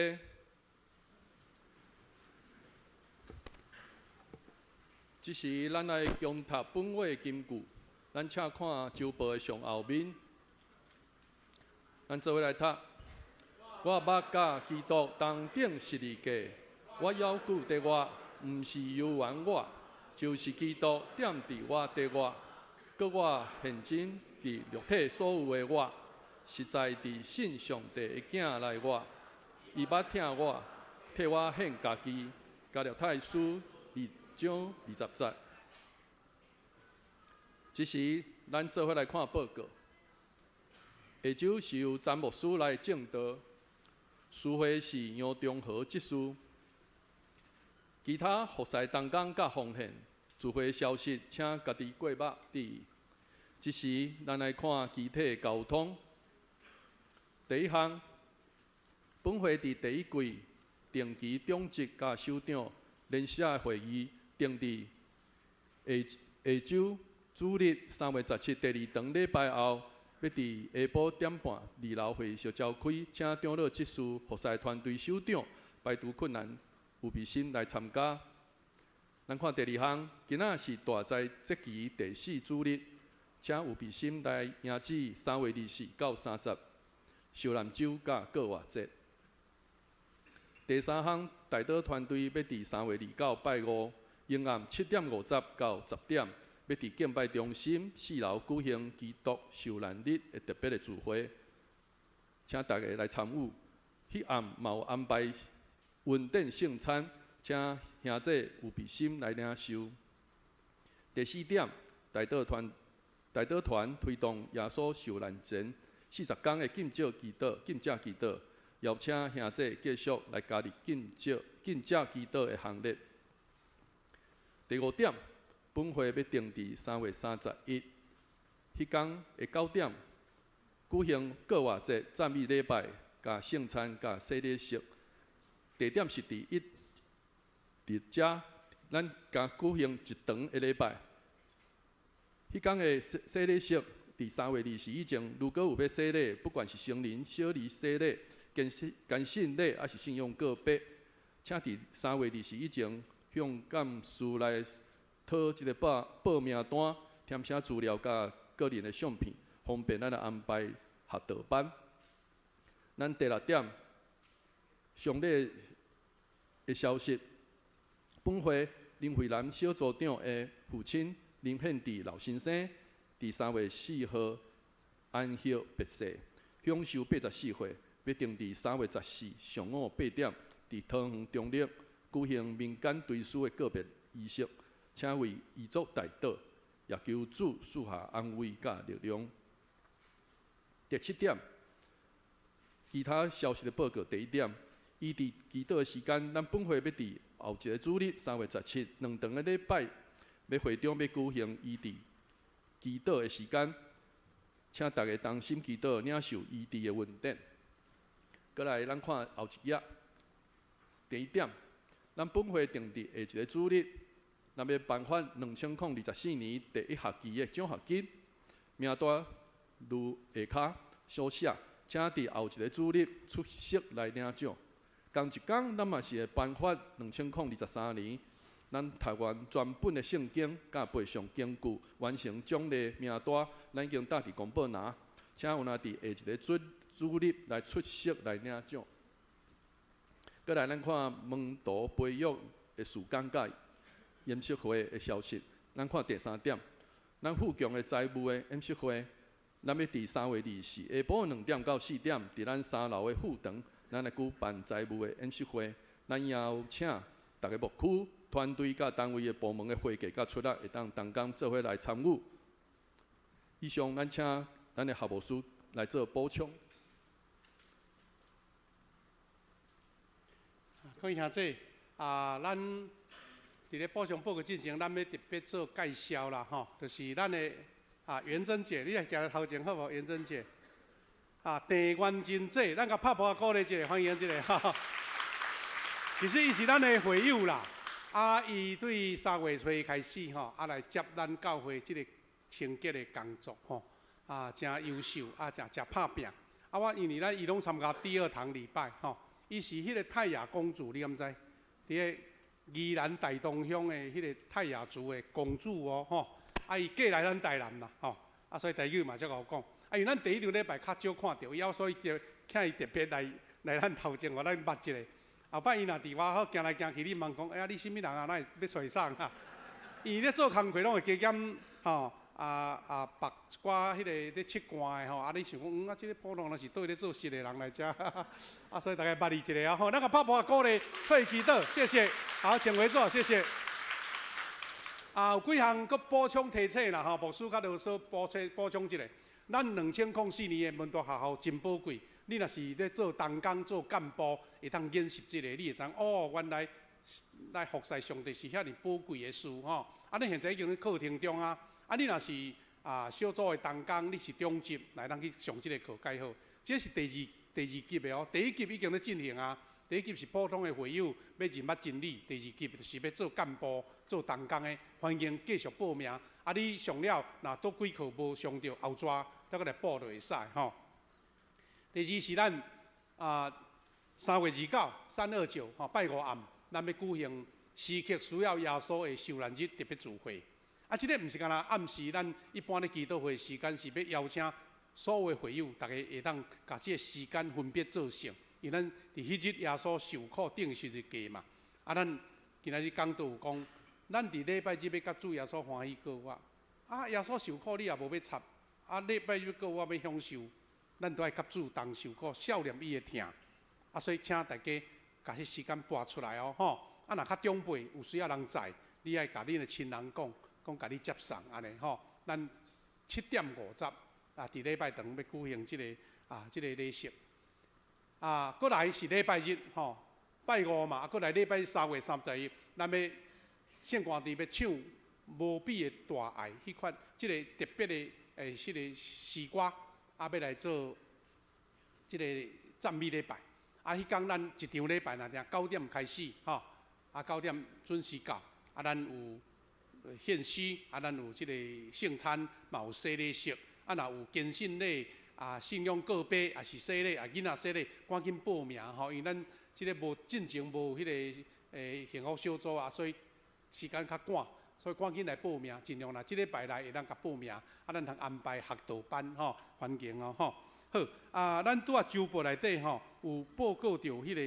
這時，咱來恭讀本會金句，咱請看周報的上後面。咱做伙來讀。我捌佮基督同釘十字架，我猶閣得活，毋是由阮我，就是基督踮佇我得活。閣我現今佇肉體所有的我，實在佇信上帝的囝來活。伊捌疼我，替我獻家己。加拉太書2章20節。這時，咱做伙來看報告。下晝是由詹牧師來證道，司會是楊中和執事。其他服侍同工佮奉獻，聚會消息，請家己過目注意。這時，咱來看肢體交通。第一項。本會佇第一季定期長執佮首長聯席會議，定佇下下週主日3月17第二堂禮拜後，欲佇下晡點半二樓會議室召開，請長老執事、服侍團隊首長排除困難，有備心來參加。咱看第二項，今仔是大齋節期第四主日，請有備心來迎接3月24到30受難週佮過活節。第三項，代禱團隊欲佇3月29拜五，傍暗7點50到10點，欲佇敬拜中心四樓舉行基督受難日的特別的聚會，請大家來參與。彼暗嘛有安排恩典聖餐，請兄弟有備心來領受。第四點，代禱團推動耶穌受難前40天的禁食祈禱，禁食祈禱。邀請兄弟繼續來加入禁食祈禱的行列。第五點，本會欲定佇3月31，彼工的9點舉行過活節讚美禮拜、佮聖餐、佮洗禮式。地點是佇一佇遮，咱共舉行一堂的禮拜。彼工的洗禮式佇3月24以前，如果有欲洗禮，不管是成人、小兒洗禮、堅信禮，抑是信仰告白，請佇3月24以前向幹事來討這個報名單，填寫資料佮個人的相片，方便咱來安排學道班。咱第六點，喪禮的消息，本會林慧蘭小組長的父親林憲智老先生，佇3月4號安息別逝，享壽84歲。欲定佇3月14上午8點，佇桃園中壢舉行民間追思的告別儀式，請為遺族代禱，也求主賜下安慰佮力量。第七點，其他消息的報告。第一點，醫治祈禱的時間，咱本會欲佇後一个主日3月17兩堂的禮拜，欲會長欲舉行醫治祈禱的時間，請大家同心祈禱，領受醫治的恩典。閣來，咱看後一頁。第一點，咱本會定佇下一个主日，咱欲頒發2024年第一學期的獎學金，名單如下跤所寫，請佇後一个主日出席來領獎。仝一工，咱嘛是會頒發2023年咱台灣全本的聖經，佮背上經句，完成獎勵名單，咱已經貼佇公布欄，請有若佇下一个主日來出席來領獎。閣來，咱看門徒培育的事工佮研習會的消息。咱看第三點，咱富強的財務的研習會，咱欲佇3月24下晡2點到4點，佇咱三樓的副堂，咱來舉辦財務的演習會。咱邀請逐个牧區、團隊佮單位的部門的會計佮出力，會當同工做伙來參與。以上，咱請咱的校牧師來做補充。各位兄弟啊，咱佇咧補充報告進前，咱欲特別做介紹啦，吼，就是咱的啊元珍姐，你來徛佇頭前好無？元珍姐，啊鄭元珍姐，咱共拍噗仔鼓勵一下，歡迎一下，哈。其實伊是咱的會友啦，啊，伊對3月初開始吼，啊來接咱教會這個清潔的工作吼，啊，誠優秀，啊，誠誠拍拚。啊，我因為咱伊攏參加第二堂禮拜吼，伊是彼個泰雅公主，你敢知？佇个宜蘭大東鄉的彼個泰雅族的公主哦，吼，啊，伊嫁來咱台南啦，吼，啊，所以台語嘛足𠢕講。啊，因為咱第一場禮拜較少看著伊，啊，所以就請伊特別來來咱頭前，予咱捌一下。後擺伊若佇外口行來行去，你毋通講，哎呀，你啥物人啊？哪會欲揣啥啊？伊咧做工課攏會加減吼，啊啊，縛一寡彼个咧切肝的吼，啊，你想講，嗯，啊，這个普通人是佗位咧做事的人來遮，啊，所以逐家捌伊一下啊吼，咱共拍噗仔鼓勵，退祈禱，謝謝，好，請回座，謝謝。啊，有幾項閣補充提醒啦吼，牧師較囉嗦補充補充一下，咱2004年的門徒學校真寶貴。你若是咧做同工、做幹部，會當研習這個，你會知影哦，原來來服侍上帝是遐爾寶貴的事吼。啊，你現在已經咧課程中啊，啊，你若是啊小組的同工，你是長執，來當去上這个課蓋好。這是第二級的哦，第一級已經咧進行啊。第一級是普通的會友，欲認捌真理；第二級就是欲做幹部、做同工的，歡迎繼續報名。啊，你上了，若佗幾課無上著，後逝再閣來報就會使吼。第二是咱啊3月29、329吼拜五暗，咱欲舉行時刻需要耶穌的受難日特別聚會。啊，這个毋是干焦暗時咱一般咧祈禱會時間，是欲邀請所有的會友，逐家會當共這个時間分別做聖。因為咱佇彼日耶穌受苦釘十字架嘛。啊，咱今仔日講道有講，咱佇禮拜日欲佮主耶穌歡喜過活。啊，耶穌受苦你也無欲插，啊，禮拜日過活欲享受。咱都愛佮主同受苦，數念伊的疼，啊，所以請大家共彼時間撥出來哦，吼！啊，若較長輩有需要人載，你愛共恁的親人講，講共你接送按呢吼。咱7點50啊，佇禮拜堂欲舉行這个啊，這个禮式。啊，閣來是禮拜日吼，拜五嘛，啊，閣來禮拜3月31，咱欲聖歌隊欲唱無比的大愛，彼款這个特別的欸，彼个詩歌。啊，欲來做這个讚美禮拜。啊，彼工咱一場禮拜若定九點開始，吼，啊九點準時到。啊，咱有獻詩，啊，咱有這个聖餐，嘛有洗禮式。啊，若有堅信禮，啊，信仰告白，抑是洗禮，啊，囡仔洗禮，趕緊報名吼，因為咱這个無進前無彼个幸福小組啊，所以時間較趕。所以趕緊來報名，盡量若這禮拜內會當共報名，啊，咱通安排學道班吼，環境哦吼。好，啊，咱拄仔週報內底吼有報告著彼个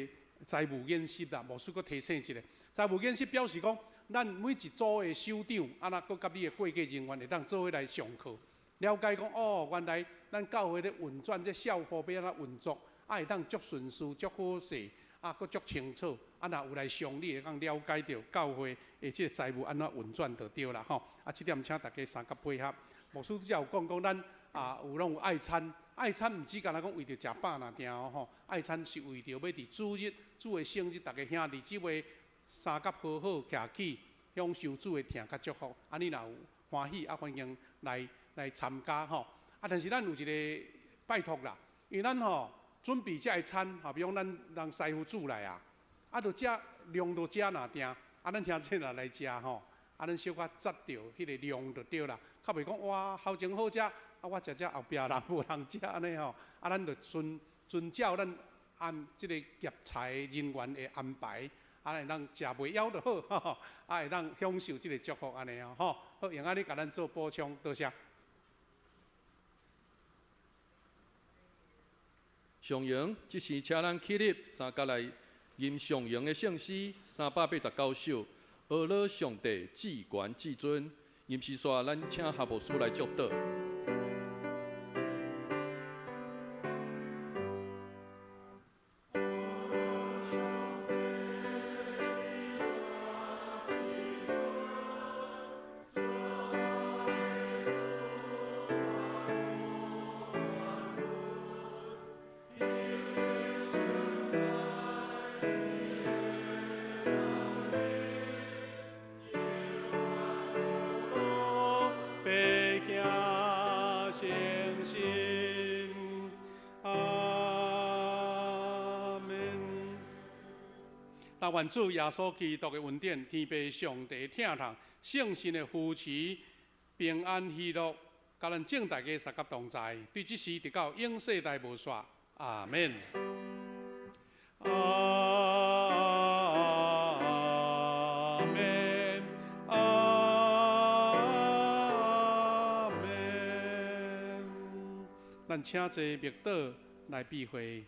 財務演習啦，牧師閣提醒一下，財務演習表示講，咱每一組的首長，啊，若閣佮你的會計人員會當做伙來上課，了解講哦，原來咱教會咧運轉這校服欲按怎運作，啊，會當足順序、足好勢，啊，閣足清楚。啊，若有來上，你會當了解著教會的這个財務按怎運轉就對啦吼。啊，這點請大家相佮配合。牧師拄才有講講，咱啊有攏有愛餐，愛餐毋止干焦講為著食飽爾定哦吼，愛餐是為著欲佇主日、主的聖日，逐家兄弟姊妹相佮好好徛起，享受主的疼佮祝福。啊，你若有歡喜啊，歡迎來來參加吼。啊，但是咱有一个拜託啦，因為咱吼準備這个餐，吼，比如講咱人師傅煮來啊。啊，就食量就食爾定，啊，咱聽這若來食吼，啊，咱小可節著彼个量就對啦，較袂講哇，頭前好食，啊，我食食後壁人無人食按呢吼，啊，咱就遵遵照咱按這个夾菜人員的安排，啊，會當食袂枵就好，啊，會當享受這个祝福按呢哦，吼，好，用按呢共咱做補充，多謝。上榮，這時請咱起立，三佮來吟上榮的聖詩389首，阿樂上帝至懸至尊。吟詩煞，咱請哈牧師來祝禱。但愿主耶稣基督的恩典、天父上帝疼痛、圣神的扶持、平安喜乐，佮咱众大家相佮同在，对这时直到永世代无煞。阿免。阿免，阿免。咱请坐默祷来闭会。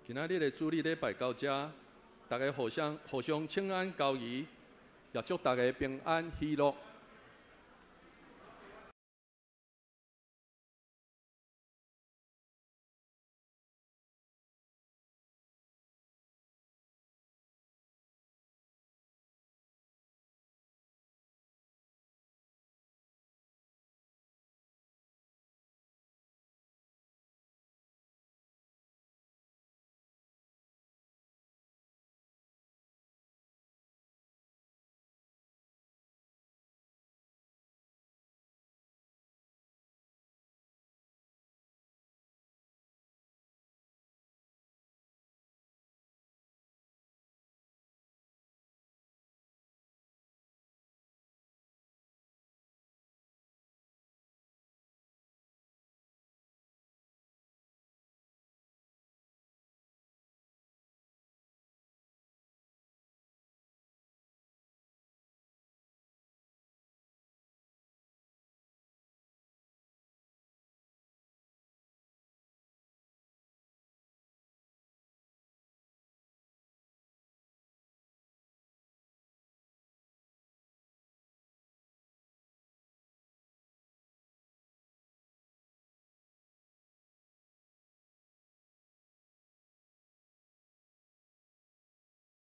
今仔日的主日礼拜到这，大家互相互相请安交谊，也祝大家平安喜乐。